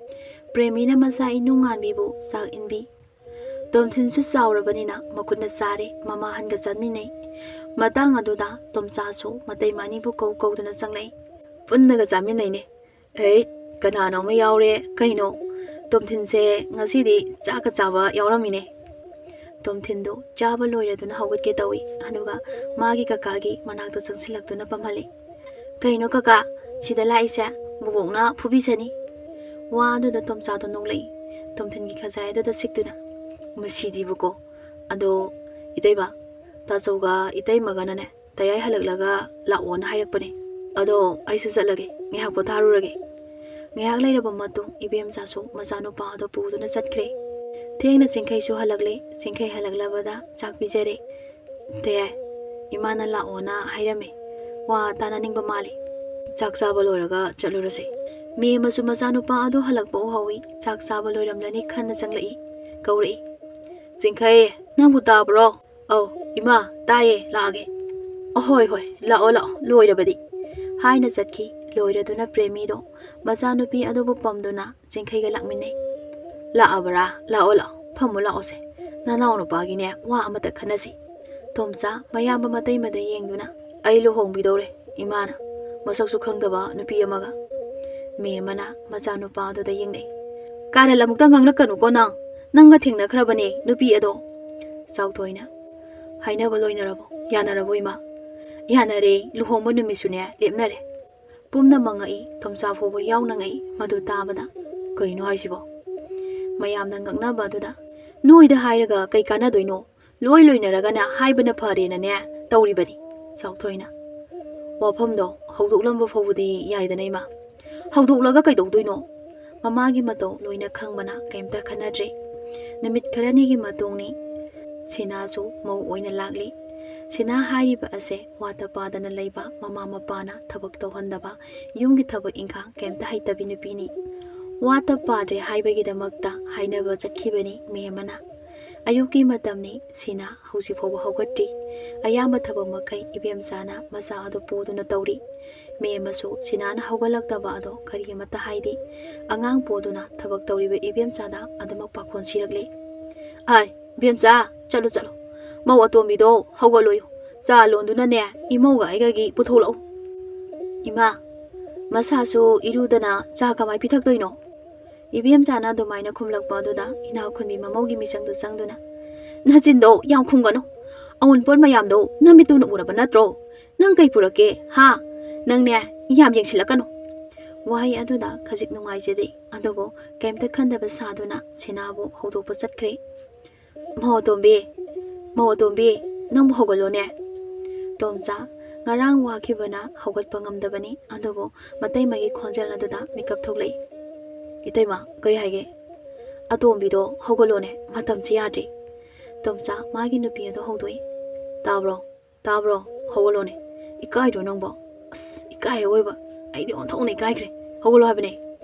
ꯄ꯭ꯔꯦꯃꯤꯅ ꯃꯆꯥ ꯏꯅꯨ ꯉꯥꯟꯕꯤꯕꯨ ꯆꯥꯛ ꯏꯟꯕꯤ꯫ ꯇꯣꯝꯊꯤꯟꯁꯨ ꯆꯥꯎꯔꯕꯅꯤꯅ ꯃꯈꯨꯠꯅ ꯆꯥꯔꯦ, ꯃꯃꯥ ꯑꯍꯟꯒ ꯆꯥꯃꯤꯟꯅꯩ꯫ ꯃꯇꯥꯡ ꯑꯗꯨꯗ ꯇꯣꯝꯆꯥꯁꯨ ꯃꯇꯩꯃ ꯑꯅꯤꯕꯨ ꯀꯧ ꯀꯧꯗꯨꯅ ꯆꯪꯂꯛꯏ꯫ ꯄꯨꯟꯅꯒ ꯆꯥꯃꯤꯟꯅꯩꯅꯦ꯫ ꯑꯩ, ꯀꯅꯥꯅꯣ ꯑꯃ ꯌꯥꯎꯔꯦ꯫ ꯀꯩꯅꯣ, ꯇꯣꯝꯊꯤꯟꯁꯦ ꯉꯁꯤꯗꯤ ꯆꯥꯛꯀ ꯆꯥꯕ ꯌꯥꯎꯔꯝꯃꯤꯅꯦ꯫ ꯇꯣꯝꯊꯤꯟꯗꯣ ꯆꯥꯕ ꯂꯣꯏꯔꯗꯨꯅ ꯍꯧꯒꯠꯀꯦ ꯇꯧꯏ, ꯑꯗꯨꯒ ꯃꯥꯒꯤ ꯀꯀꯥꯒꯤ ꯃꯅꯥꯛꯇ ꯆꯪꯁꯤꯜꯂꯛꯇꯨꯅ ꯐꯝꯍꯜꯂꯤ꯫ "ꯀꯩꯅꯣ ꯀꯀꯥ, ꯁꯤꯗ ꯂꯥꯛꯏꯁꯦ? ꯕꯨꯕꯣꯛꯅ ꯐꯨꯕꯤꯁꯅꯤ!" ꯋꯥ ꯑꯗꯨꯗ ꯇꯣꯝꯆꯥꯗꯣ ꯅꯣꯛꯂꯛꯏ, ꯇꯣꯝꯊꯤꯟꯒꯤ ꯈꯖꯥꯏ ꯑꯗꯨꯗ ꯁꯤꯛꯇꯨꯅ꯫ "ꯃꯁꯤꯗꯤꯕꯀꯣ꯫ ꯑꯗꯣ ꯏꯇꯩꯃ, ꯇꯥꯆꯧꯒ ꯏꯇꯩꯃꯒꯅꯅꯦ ꯇꯌꯥꯏ ꯍꯜꯂꯛꯂꯒ ꯂꯥꯛꯑꯣꯅ ꯍꯥꯏꯔꯛꯄꯅꯦ꯫ ꯑꯗꯣ ꯑꯩꯁꯨ ꯆꯠꯂꯒꯦ, ꯉꯥꯏꯍꯥꯛ ꯄꯣꯊꯥꯔꯨꯔꯒꯦ꯫" ꯉꯥꯏꯍꯥꯛ ꯂꯩꯔꯕ ꯃꯇꯨꯡ ꯏꯕꯦꯝꯆꯥꯁꯨ ꯃꯆꯥꯅꯨꯄꯥ ꯑꯗꯣ ꯄꯨꯗꯨꯅ ꯆꯠꯈ꯭ꯔꯦ꯫ ꯊꯦꯡꯅ ꯆꯤꯡꯈꯩꯁꯨ ꯍꯜꯂꯛꯂꯦ꯫ ꯆꯤꯡꯈꯩ ꯍꯜꯂꯛꯂꯕꯗ ꯆꯥꯛ ꯄꯤꯖꯔꯦ꯫ "ꯇꯌꯥꯏ, ꯏꯃꯥꯅ ꯂꯥꯛꯑꯣꯅ ꯍꯥꯏꯔꯝꯃꯦ꯫ ꯋꯥ ꯇꯥꯅꯅꯤꯡꯕ ꯃꯥꯜꯂꯤ꯫ ꯆꯥꯛ ꯆꯥꯕ ꯂꯣꯏꯔꯒ ꯆꯠꯂꯨꯔꯁꯦ꯫" ꯃꯦꯝꯃꯁꯨ ꯃꯆꯥꯅꯨꯄꯥ ꯑꯗꯣ ꯍꯜꯂꯛꯄ ꯎꯍꯧꯏ꯫ ꯆꯥꯛ ꯆꯥꯕ ꯂꯣꯏꯔꯝꯂꯅꯤ ꯈꯟꯅ ꯆꯪꯂꯛꯏ꯫ ꯀꯧꯔꯛꯏ꯫ "ꯆꯤꯡꯈꯩ, ꯅꯪꯕꯨ ꯇꯥꯕ꯭ꯔꯣ?" "ꯑꯧ, ꯏꯃꯥ, ꯇꯥꯏꯌꯦ, ꯂꯥꯛꯑꯒꯦ꯫" "ꯑꯍꯣꯏ, ꯍꯣꯏ, ꯂꯥꯛꯑꯣ, ꯂꯥꯛꯑꯣ, ꯂꯣꯏꯔꯕꯗꯤ꯫" ꯍꯥꯏꯅ ꯆꯠꯈꯤ꯫ ꯂꯣꯏꯔꯗꯨꯅ ꯄ꯭ꯔꯦꯃꯤꯗꯣ ꯃꯆꯥꯅꯨꯄꯤ ꯑꯗꯨꯕꯨ ꯄꯝꯗꯨꯅ ꯆꯤꯡꯈꯩꯒ ꯂꯥꯛꯃꯤꯟꯅꯩ꯫ "ꯂꯥꯛꯑꯕ꯭ꯔꯥ? ꯂꯥꯛꯑꯣ, ꯂꯥꯛꯑꯣ, ꯐꯝꯃꯨ ꯂꯥꯛꯑꯣꯁꯦ꯫ ꯅꯅꯥꯎ ꯅꯨꯄꯥꯒꯤꯅꯦ ꯋꯥ ꯑꯃꯇ ꯈꯟꯅꯁꯤ꯫" ꯇꯣꯝꯆꯥ ꯃꯌꯥꯝꯕ ꯃꯇꯩꯃꯗ ꯌꯦꯡꯗꯨꯅ, "ꯑꯩ ꯂꯨꯍꯣꯡꯕꯤꯗꯧꯔꯦ ꯏꯃꯥꯅ, ꯃꯁꯛꯁꯨ ꯈꯪꯗꯕ ꯅꯨꯄꯤ ꯑꯃꯒ꯫" ꯃꯦꯝꯃꯅ ꯃꯆꯥꯅꯨꯄꯥ ꯑꯗꯨꯗ ꯌꯦꯡꯅꯩ꯫ "ꯀꯥꯔꯟ ꯑꯃꯨꯛꯇ ꯉꯥꯡꯂꯛꯀꯅꯨꯀꯣ ꯅꯪ꯫ ꯅꯪꯒ ꯊꯦꯡꯅꯈ꯭ꯔꯕꯅꯦ ꯅꯨꯄꯤ ꯑꯗꯣ꯫" ꯆꯥꯎꯊꯣꯏꯅ, "ꯍꯥꯏꯅꯕ ꯂꯣꯏꯅꯔꯕꯣ? ꯌꯥꯅꯔꯕꯣ ꯏꯃꯥ?" "ꯌꯥꯅꯔꯦ, ꯂꯨꯍꯣꯡꯕ ꯅꯨꯃꯤꯠꯁꯨꯅꯦ ꯂꯦꯞꯅꯔꯦ꯫" ꯄꯨꯝꯅ ꯃꯪꯉꯛꯏ, ꯇꯣꯝꯆꯥ ꯐꯥꯎꯕ ꯌꯥꯎꯅ ꯉꯛꯏ꯫ ꯃꯗꯨ ꯇꯥꯕꯗ, "ꯀꯩꯅꯣ ꯍꯥꯏꯁꯤꯕꯣ?" ꯃꯌꯥꯝꯅ ꯉꯛꯅꯕ ꯑꯗꯨꯗ, "ꯅꯣꯏꯗ ꯍꯥꯏꯔꯒ ꯀꯩ ꯀꯥꯟꯅꯗꯣꯏꯅꯣ? ꯂꯣꯏ ꯂꯣꯏꯅꯔꯒꯅ ꯍꯥꯏꯕꯅ ꯐꯔꯦꯅꯅꯦ ꯇꯧꯔꯤꯕꯅꯤ꯫" ꯆꯥꯎꯊꯣꯏꯅ, "ꯋꯥꯐꯝꯗꯣ ꯍꯧꯗꯣꯛꯂꯝꯕ ꯐꯥꯎꯕꯗꯤ ꯌꯥꯏꯗꯅ ꯏꯃꯥ꯫" "ꯍꯧꯗꯣꯛꯂꯒ ꯀꯩꯗꯧꯗꯣꯏꯅꯣ?" ꯃꯃꯥꯒꯤ ꯃꯇꯧ ꯂꯣꯏꯅ ꯈꯪꯕꯅ ꯀꯩꯝꯇ ꯈꯟꯅꯗ꯭ꯔꯦ꯫ ꯅꯨꯃꯤꯠ ꯈꯔꯅꯤꯒꯤ ꯃꯇꯨꯡꯅꯤ꯫ ꯁꯤꯅꯥꯁꯨ ꯃꯧ ꯑꯣꯏꯅ ꯂꯥꯛꯂꯤ꯫ ꯁꯤꯅꯥ ꯍꯥꯏꯔꯤꯕ ꯑꯁꯦ ꯋꯥꯠꯇ ꯄꯥꯗꯅ ꯂꯩꯕ, ꯃꯃꯥ ꯃꯄꯥꯅ ꯊꯕꯛ ꯇꯧꯍꯟꯗꯕ, ꯌꯨꯝꯒꯤ ꯊꯕꯛ ꯏꯪꯈꯥꯡ ꯀꯩꯝꯇ ꯍꯩꯇꯕꯤ ꯅꯨꯄꯤꯅꯤ꯫ ꯋꯥꯠꯇ ꯄꯥꯗ꯭ꯔꯦ ꯍꯥꯏꯕꯒꯤꯗꯃꯛꯇ ꯍꯥꯏꯅꯕ ꯆꯠꯈꯤꯕꯅꯤ ꯃꯦꯝꯃꯅ꯫ ꯑꯌꯨꯛꯀꯤ ꯃꯇꯝꯅꯤ꯫ ꯁꯤꯅꯥ ꯍꯧꯖꯤꯛ ꯐꯥꯎꯕ ꯍꯧꯒꯠꯇ꯭ꯔꯤ꯫ ꯑꯌꯥꯝꯕ ꯊꯕꯛ ꯃꯈꯩ ꯏꯕꯦꯝꯆꯥꯅ ꯃꯆꯥ ꯑꯗꯨ ꯄꯨꯗꯨꯅ ꯇꯧꯔꯤ꯫ ꯃꯦꯝ ꯑꯃꯁꯨ ꯁꯤꯅꯥꯅ ꯍꯧꯒꯠꯂꯛꯇꯕ ꯑꯗꯣ ꯀꯔꯤ ꯑꯃꯠꯇ ꯍꯥꯏꯗꯦ꯫ ꯑꯉꯥꯡ ꯄꯨꯗꯨꯅ ꯊꯕꯛ ꯇꯧꯔꯤꯕ ꯏꯕꯦꯝꯆꯥꯗ ꯑꯗꯨꯃꯛ ꯄꯥꯈꯣꯟ ꯁꯤꯔꯛꯂꯦ꯫ "ꯑꯥꯏ, ꯏꯕꯦꯝꯆꯥ, ꯆꯠꯂꯨ ꯆꯠꯂꯨ꯫ ꯃꯧ ꯑꯇꯣꯝꯕꯤꯗꯣ ꯍꯧꯒꯠꯂꯣꯌꯨ꯫ ꯆꯥ ꯂꯣꯟꯗꯨꯅꯅꯦ ꯏꯃꯧꯒ ꯑꯩꯒꯒꯤ ꯄꯨꯊꯣꯛꯂꯛꯎ꯫" "ꯏꯃꯥ, ꯃꯁꯥꯁꯨ ꯏꯔꯨꯗꯅ ꯆꯥ ꯀꯃꯥꯏ ꯄꯤꯊꯛꯇꯣꯏꯅꯣ?" ꯏꯕꯦꯝꯆꯥꯅ ꯑꯗꯨꯃꯥꯏꯅ ꯈꯨꯝꯂꯛꯄ ꯑꯗꯨꯗ ꯏꯅꯥꯛ ꯈꯨꯟꯕꯤ ꯃꯃꯧꯒꯤ ꯃꯤꯆꯪꯗ ꯆꯪꯗꯨꯅ, "ꯅꯆꯤꯟꯗꯣ ꯌꯥꯝ ꯈꯨꯝꯒꯅꯨ꯫ ꯑꯋꯨꯟꯄꯣꯠ ꯃꯌꯥꯝꯗꯣ ꯅꯃꯤꯠꯇꯨꯅ ꯎꯔꯕ ꯅꯠꯇ꯭ꯔꯣ? ꯅꯪ ꯀꯩ ꯄꯨꯔꯛꯀꯦ, ꯍꯥ? ꯅꯪꯅꯦ, ꯌꯥꯝ ꯌꯦꯡꯁꯤꯜꯂꯛꯀꯅꯨ꯫" ꯋꯥꯍꯩ ꯑꯗꯨꯗ ꯈꯖꯤꯛ ꯅꯨꯡꯉꯥꯏꯖꯗꯦ, ꯑꯗꯨꯕꯨ ꯀꯩꯝꯇ ꯈꯟꯗꯕ ꯁꯥꯗꯨꯅ ꯁꯤꯅꯥꯕꯨ ꯍꯧꯗꯣꯛꯄ ꯆꯠꯈ꯭ꯔꯦ꯫ "ꯃꯧ ꯑꯇꯣꯝꯕꯤ, ꯃꯧ ꯑꯇꯣꯝꯕꯤ, ꯅꯪꯕꯨ ꯍꯧꯒꯠꯂꯣꯅꯦ꯫" ꯇꯣꯝꯆꯥ ꯉꯔꯥꯡ ꯋꯥꯈꯤꯕꯅ ꯍꯧꯒꯠꯄ ꯉꯝꯗꯕꯅꯤ, ꯑꯗꯨꯕꯨ ꯃꯇꯩꯃꯒꯤ ꯈꯣꯟꯖꯦꯜ ꯑꯗꯨꯗ ꯃꯤꯀꯞ ꯊꯣꯛꯂꯛꯏ꯫ "ꯏꯇꯩꯃ, ꯀꯩ ꯍꯥꯏꯒꯦ?" "ꯑꯇꯣꯝꯕꯤꯗꯣ ꯍꯧꯒꯠꯂꯣꯅꯦ, ꯃꯇꯝꯁꯤ ꯌꯥꯗ꯭ꯔꯤ꯫" ꯇꯣꯝꯆꯥ ꯃꯥꯒꯤ ꯅꯨꯄꯤ ꯑꯗꯨ ꯍꯧꯗꯣꯛꯏ꯫ "ꯇꯥꯕ꯭ꯔꯣ? ꯇꯥꯕ꯭ꯔꯣ? ꯍꯧꯒꯠꯂꯣꯅꯦ꯫ ꯏꯀꯥꯏꯗ꯭ꯔꯣ ꯅꯪꯕꯣ? ꯑꯁ, ꯏꯀꯥꯏ ꯑꯋꯣꯏꯕ꯫ ꯑꯩꯗꯤ ꯑꯣꯟꯊꯣꯛꯅ ꯏꯀꯥꯏꯈ꯭ꯔꯦ꯫ ꯍꯧꯒꯠꯂꯣ ꯍꯥꯏꯕꯅꯦ꯫"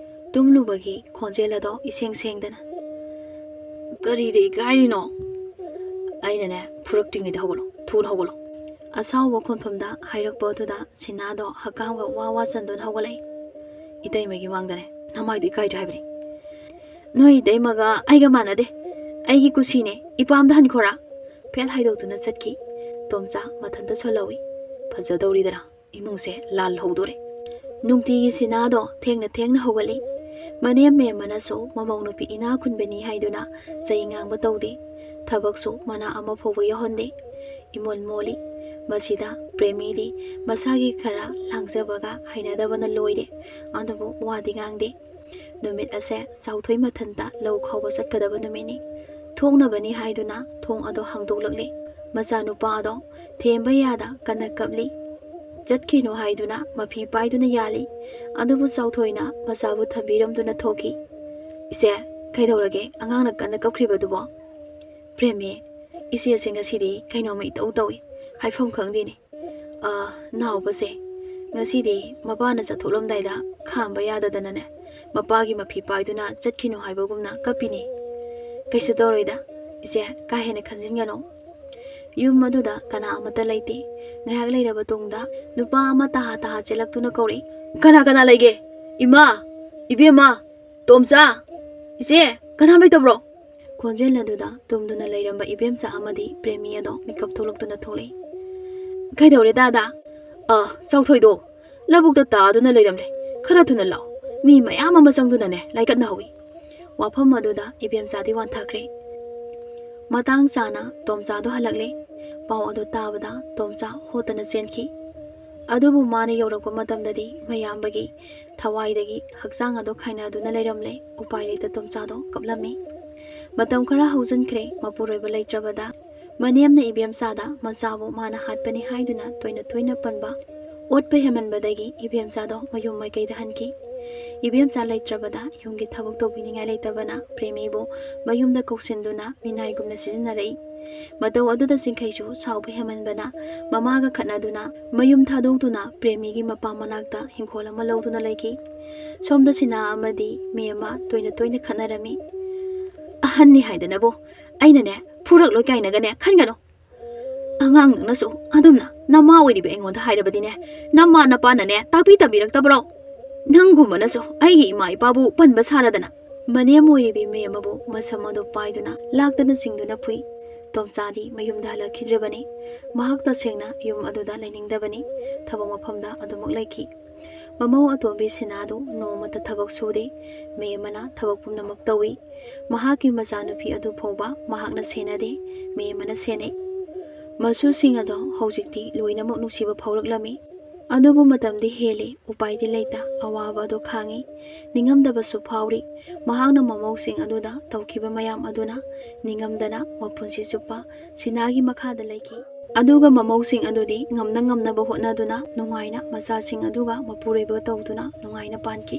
ꯇꯨꯝꯂꯨꯕꯒꯤ ꯈꯣꯟꯖꯦꯜ ꯑꯗꯣ ꯏꯁꯦꯡ ꯁꯦꯡꯗꯅ꯫ "ꯀꯔꯤꯗ ꯏꯀꯥꯏꯔꯤꯅꯣ? ꯑꯩꯅꯅꯦ, ꯐꯨꯔꯛꯇ꯭ꯔꯤꯉꯩꯗ ꯍꯧꯒꯠꯂꯣ꯫ ꯊꯨꯅ ꯍꯧꯒꯠꯂꯣ꯫" ꯑꯁꯥꯎꯕ ꯈꯣꯟꯐꯝꯗ ꯍꯥꯏꯔꯛꯄ ꯑꯗꯨꯗ ꯁꯤꯅꯥꯗꯣ ꯍꯛꯀꯥꯝꯒ ꯋꯥ ꯋꯥ ꯆꯟꯗꯨꯅ ꯍꯧꯒꯠꯂꯛꯏ꯫ "ꯏꯇꯩꯃꯒꯤ ꯃꯥꯡꯗꯅꯦ, ꯅꯃꯥꯏꯗꯣ ꯏꯀꯥꯏꯗ꯭ꯔꯦ ꯍꯥꯏꯕꯅꯤ꯫ ꯅꯣꯏ ꯏꯇꯩꯃꯒ ꯑꯩꯒ ꯃꯥꯟꯅꯗꯦ꯫ ꯑꯩꯒꯤ ꯀꯨꯁꯤꯅꯦ, ꯏꯄꯥꯝꯗ ꯍꯟꯈꯣꯔꯥ?" ꯐꯦꯠ ꯍꯥꯏꯗꯣꯛꯇꯨꯅ ꯆꯠꯈꯤ꯫ ꯇꯣꯝꯆꯥ ꯃꯊꯟꯇ ꯁꯣꯜꯍꯧꯏ꯫ ꯐꯖꯗꯧꯔꯤꯗꯅ꯫ ꯏꯃꯨꯡꯁꯦ ꯂꯥꯜꯍꯧꯗꯣꯔꯦ꯫ ꯅꯨꯡꯇꯤꯒꯤ ꯁꯤꯅꯥꯗꯣ ꯊꯦꯡꯅ ꯊꯦꯡꯅ ꯍꯧꯒꯠꯂꯤ꯫ ꯃꯅꯦꯝ ꯃꯦꯝꯃꯅꯁꯨ ꯃꯃꯧ ꯅꯨꯄꯤ ꯏꯅꯥ ꯈꯨꯟꯕꯅꯤ ꯍꯥꯏꯗꯨꯅ ꯆꯩ ꯉꯥꯡꯕ ꯇꯧꯗꯦ꯫ ꯊꯕꯛꯁꯨ ꯃꯅꯥ ꯑꯃ ꯐꯥꯎꯕ ꯌꯥꯎꯍꯟꯗꯦ꯫ ꯏꯃꯣꯟ ꯃꯣꯜꯂꯤ꯫ ꯃꯁꯤꯗ ꯄ꯭ꯔꯦꯃꯤꯗꯤ ꯃꯁꯥꯒꯤ ꯈꯔ ꯂꯥꯡꯖꯕꯒ ꯍꯩꯅꯗꯕꯅ ꯂꯣꯏꯔꯦ꯫ ꯑꯗꯨꯕꯨ ꯋꯥꯗꯤ ꯉꯥꯡꯗꯦ꯫ ꯅꯨꯃꯤꯠ ꯑꯁꯦ ꯆꯥꯎꯊꯣꯏ ꯃꯊꯟꯇ ꯂꯧ ꯈꯥꯎꯕ ꯆꯠꯀꯗꯕ ꯅꯨꯃꯤꯠꯅꯤ꯫ ꯊꯣꯛꯅꯕꯅꯤ ꯍꯥꯏꯗꯨꯅ ꯊꯣꯡ ꯑꯗꯣ ꯍꯥꯡꯗꯣꯛꯂꯛꯂꯤ꯫ ꯃꯆꯥꯅꯨꯄꯥ ꯑꯗꯣ ꯊꯦꯝꯕ ꯌꯥꯗ ꯀꯟꯅ ꯀꯞꯂꯤ꯫ ꯆꯠꯈꯤꯅꯨ ꯍꯥꯏꯗꯨꯅ ꯃꯐꯤ ꯄꯥꯏꯗꯨꯅ ꯌꯥꯜꯂꯤ꯫ ꯑꯗꯨꯕꯨ ꯆꯥꯎꯊꯣꯏꯅ ꯃꯆꯥꯕꯨ ꯊꯝꯕꯤꯔꯝꯗꯨꯅ ꯊꯣꯛꯈꯤ꯫ "ꯏꯆꯦ, ꯀꯩꯗꯧꯔꯒꯦ ꯑꯉꯥꯡꯅ ꯀꯟꯅ ꯀꯞꯈ꯭ꯔꯤꯕꯗꯨꯕꯣ?" "ꯄ꯭ꯔꯦꯃꯤ, ꯏꯆꯦꯁꯦ ꯉꯁꯤꯗꯤ ꯀꯩꯅꯣꯝꯃ ꯏꯇꯧ ꯇꯧꯏ, ꯍꯥꯏꯐꯝ ꯈꯪꯗꯦꯅꯦ꯫ ꯑ, ꯅꯥꯎꯕꯁꯦ ꯉꯁꯤꯗꯤ ꯃꯄꯥꯅ ꯆꯠꯊꯣꯛꯂꯝꯗꯥꯏꯗ ꯈꯥꯝꯕ ꯌꯥꯗꯗꯅꯅꯦ, ꯃꯄꯥꯒꯤ ꯃꯐꯤ ꯄꯥꯏꯗꯨꯅ ꯆꯠꯈꯤꯅꯨ ꯍꯥꯏꯕꯒꯨꯝꯅ ꯀꯞꯄꯤꯅꯦ꯫ ꯀꯩꯁꯨ ꯇꯧꯔꯣꯏꯗ, "ꯏꯆꯦ, ꯀꯥ ꯍꯦꯟꯅ ꯈꯟꯖꯤꯟꯒꯅꯨ꯫ ꯌꯨꯝ ꯑꯗꯨꯗ ꯀꯅꯥ ꯑꯃꯠꯇ ꯂꯩꯇꯦ꯫ ꯉꯥꯏꯍꯥꯛ ꯂꯩꯔꯕ ꯇꯨꯡꯗ ꯅꯨꯄꯥ ꯑꯃ ꯇꯍꯥ ꯇꯍꯥ ꯆꯦꯜꯂꯛꯇꯨꯅ ꯀꯧꯔꯛꯏ, 'ꯀꯅꯥ ꯀꯅꯥ ꯂꯩꯒꯦ? ꯏꯃꯥ! ꯏꯕꯦꯝꯃ! ꯇꯣꯝꯆꯥ! ꯏꯆꯦ! ꯀꯅꯥꯝ ꯂꯩꯇꯕ꯭ꯔꯣ?" ꯈꯣꯟꯖꯦꯜ ꯑꯗꯨꯗ ꯇꯨꯝꯗꯨꯅ ꯂꯩꯔꯝꯕ ꯏꯕꯦꯝꯆꯥ ꯑꯃꯗꯤ ꯄ꯭ꯔꯦꯃꯤ ꯑꯗꯣ ꯃꯤꯀꯞ ꯊꯣꯛꯂꯛꯇꯨꯅ ꯊꯣꯛꯂꯛꯏ꯫ "ꯀꯩꯗꯧꯔꯦ ꯗꯥꯗꯥ?" "ꯑ, ꯆꯥꯎꯊꯣꯏꯗꯣ ꯂꯧꯕꯨꯛꯇ ꯇꯥꯗꯨꯅ ꯂꯩꯔꯝꯂꯦ꯫ ꯈꯔ ꯊꯨꯅ ꯂꯥꯛꯑꯣ꯫ ꯃꯤ ꯃꯌꯥꯝ ꯑꯃ ꯆꯪꯗꯨꯅꯅꯦ ꯂꯥꯏꯀꯠꯅꯍꯧꯏ꯫" ꯋꯥꯐꯝ ꯑꯗꯨꯗ ꯏꯕꯦꯝꯆꯥꯗꯤ ꯋꯥꯟꯊꯈ꯭ꯔꯦ꯫ ꯃꯇꯥꯡ ꯆꯥꯅ ꯇꯣꯝꯆꯥꯗꯣ ꯍꯜꯂꯛꯂꯦ꯫ ꯄꯥꯎ ꯑꯗꯨ ꯇꯥꯕꯗ ꯇꯣꯝꯆꯥ ꯍꯣꯠꯇꯅ ꯆꯦꯟꯈꯤ꯫ ꯑꯗꯨꯕꯨ ꯃꯥꯅ ꯌꯧꯔꯛꯄ ꯃꯇꯝꯗꯗꯤ ꯃꯌꯥꯝꯕꯒꯤ ꯊꯋꯥꯏꯗꯒꯤ ꯍꯛꯆꯥꯡ ꯑꯗꯨ ꯈꯥꯏꯅꯗꯨꯅ ꯂꯩꯔꯝꯂꯦ꯫ ꯎꯄꯥꯏ ꯂꯩꯇ ꯇꯣꯝꯆꯥꯗꯣ ꯀꯞꯂꯝꯃꯤ꯫ ꯃꯇꯝ ꯈꯔ ꯍꯧꯖꯤꯟꯈ꯭ꯔꯦ꯫ ꯃꯄꯨꯔꯣꯏꯕ ꯂꯩꯇ꯭ꯔꯕꯗ ꯃꯅꯦꯝꯅ ꯏꯕꯦꯝꯆꯥꯗ ꯃꯆꯥꯕꯨ ꯃꯥꯅ ꯍꯥꯠꯄꯅꯤ ꯍꯥꯏꯗꯨꯅ ꯇꯣꯏꯅ ꯇꯣꯏꯅ ꯄꯟꯕ, ꯑꯣꯠꯄ ꯍꯦꯟꯃꯟꯕꯗꯒꯤ ꯏꯕꯦꯝꯆꯥꯗꯣ ꯃꯌꯨꯝ ꯃꯥꯏꯀꯩꯗ ꯍꯟꯈꯤ꯫ ꯏꯕꯦꯝꯆꯥ ꯂꯩꯇ꯭ꯔꯕꯗ ꯌꯨꯝꯒꯤ ꯊꯕꯛ ꯇꯧꯕꯤꯅꯤꯡꯉꯥꯏ ꯂꯩꯇꯕꯅ ꯄ꯭ꯔꯦꯃꯤꯕꯨ ꯃꯌꯨꯝꯗ ꯀꯧꯁꯤꯟꯗꯨꯅ ꯃꯤꯅꯥꯏꯒꯨꯝꯅ ꯁꯤꯖꯤꯟꯅꯔꯛꯏ꯫ ꯃꯇꯧ ꯑꯗꯨꯗ ꯆꯤꯡꯈꯩꯁꯨ ꯁꯥꯎꯕ ꯍꯦꯟꯃꯟꯕꯅ ꯃꯃꯥꯒ ꯈꯠꯅꯗꯨꯅ ꯃꯌꯨꯝ ꯊꯥꯗꯣꯛꯇꯨꯅ ꯄ꯭ꯔꯦꯃꯤꯒꯤ ꯃꯄꯥꯝ ꯃꯅꯥꯛꯇ ꯍꯤꯡꯈꯣꯜ ꯑꯃ ꯂꯧꯗꯨꯅ ꯂꯩꯈꯤ꯫ ꯁꯣꯝꯗ ꯁꯤꯅꯥ ꯑꯃꯗꯤ ꯃꯦꯝꯃ ꯇꯣꯏꯅ ꯇꯣꯏꯅ ꯈꯠꯅꯔꯝꯃꯤ꯫ "ꯑꯍꯟꯅꯤ ꯍꯥꯏꯗꯅꯕꯨ ꯑꯩꯅꯅꯦ ꯐꯨꯔꯛꯂꯣꯏ ꯀꯥꯏꯅꯒꯅꯦ ꯈꯟꯒꯅꯨ꯫ ꯑꯉꯥꯡ ꯅꯪꯅꯁꯨ ꯑꯗꯨꯝꯅ ꯅꯃꯥ ꯑꯣꯏꯔꯤꯕ ꯑꯩꯉꯣꯟꯗ ꯍꯥꯏꯔꯕꯗꯤꯅꯦ, ꯅꯃꯥ ꯅꯄꯥꯅꯅꯦ ꯇꯥꯛꯄꯤ ꯇꯝꯕꯤꯔꯛꯇꯕ꯭ꯔꯣ? ꯅꯪꯒꯨꯝꯕꯅꯁꯨ ꯑꯩꯒꯤ ꯏꯃꯥ ꯏꯄꯥꯕꯨ ꯄꯟꯕ ꯁꯥꯔꯗꯅ꯫" ꯃꯅꯦꯝ ꯑꯣꯏꯔꯤꯕꯤ ꯃꯦꯝ ꯑꯃꯕꯨ ꯃꯁꯝ ꯑꯗꯨ ꯄꯥꯏꯗꯨꯅ ꯂꯥꯛꯇꯅ ꯆꯤꯡꯗꯨꯅ ꯐꯨꯏ꯫ ꯇꯣꯝꯆꯥꯗꯤ ꯃꯌꯨꯝꯗ ꯍꯜꯂꯛꯈꯤꯗ꯭ꯔꯕꯅꯤ꯫ ꯃꯍꯥꯛ ꯇꯁꯦꯡꯅ ꯌꯨꯝ ꯑꯗꯨꯗ ꯂꯩꯅꯤꯡꯗꯕꯅꯤ꯫ ꯊꯕꯛ ꯃꯐꯝꯗ ꯑꯗꯨꯃꯛ ꯂꯩꯈꯤ꯫ ꯃꯃꯧ ꯑꯇꯣꯝꯕꯤ ꯁꯤꯅꯥꯗꯨ ꯅꯣꯡꯃꯇ ꯊꯕꯛ ꯁꯨꯗꯦ꯫ ꯃꯦꯝꯃꯅ ꯊꯕꯛ ꯄꯨꯝꯅꯃꯛ ꯇꯧꯏ꯫ ꯃꯍꯥꯛꯀꯤ ꯃꯆꯥꯅꯨꯄꯤ ꯑꯗꯨ ꯐꯥꯎꯕ ꯃꯍꯥꯛꯅ ꯁꯦꯟꯅꯗꯦ, ꯃꯦꯝꯃꯅ ꯁꯦꯟꯅꯩ꯫ ꯃꯁꯨꯁꯤꯡ ꯑꯗꯣ ꯍꯧꯖꯤꯛꯇꯤ ꯂꯣꯏꯅꯃꯛ ꯅꯨꯡꯁꯤꯕ ꯐꯥꯎꯔꯛꯂꯝꯃꯤ꯫ ꯑꯗꯨꯕꯨ ꯃꯇꯝꯗꯤ ꯍꯦꯜꯂꯤ, ꯎꯄꯥꯏꯗꯤ ꯂꯩꯇ, ꯑꯋꯥꯕ ꯑꯗꯨ ꯈꯥꯡꯉꯤ꯫ ꯅꯤꯡꯉꯝꯗꯕꯁꯨ ꯐꯥꯎꯔꯤ꯫ ꯃꯍꯥꯛꯅ ꯃꯃꯧꯁꯤꯡ ꯑꯗꯨꯗ ꯇꯧꯈꯤꯕ ꯃꯌꯥꯝ ꯑꯗꯨꯅ ꯅꯤꯡꯉꯝꯗꯅ ꯃꯄꯨꯟꯁꯤ ꯆꯨꯞꯄ ꯁꯤꯅꯥꯒꯤ ꯃꯈꯥꯗ ꯂꯩꯈꯤ꯫ ꯑꯗꯨꯒ ꯃꯃꯧꯁꯤꯡ ꯑꯗꯨꯗꯤ ꯉꯝꯅ ꯉꯝꯅꯕ ꯍꯣꯠꯅꯗꯨꯅ ꯅꯨꯡꯉꯥꯏꯅ ꯃꯆꯥꯁꯤꯡ ꯑꯗꯨꯒ ꯃꯄꯨꯔꯣꯏꯕ ꯇꯧꯗꯨꯅ ꯅꯨꯡꯉꯥꯏꯅ ꯄꯥꯟꯈꯤ꯫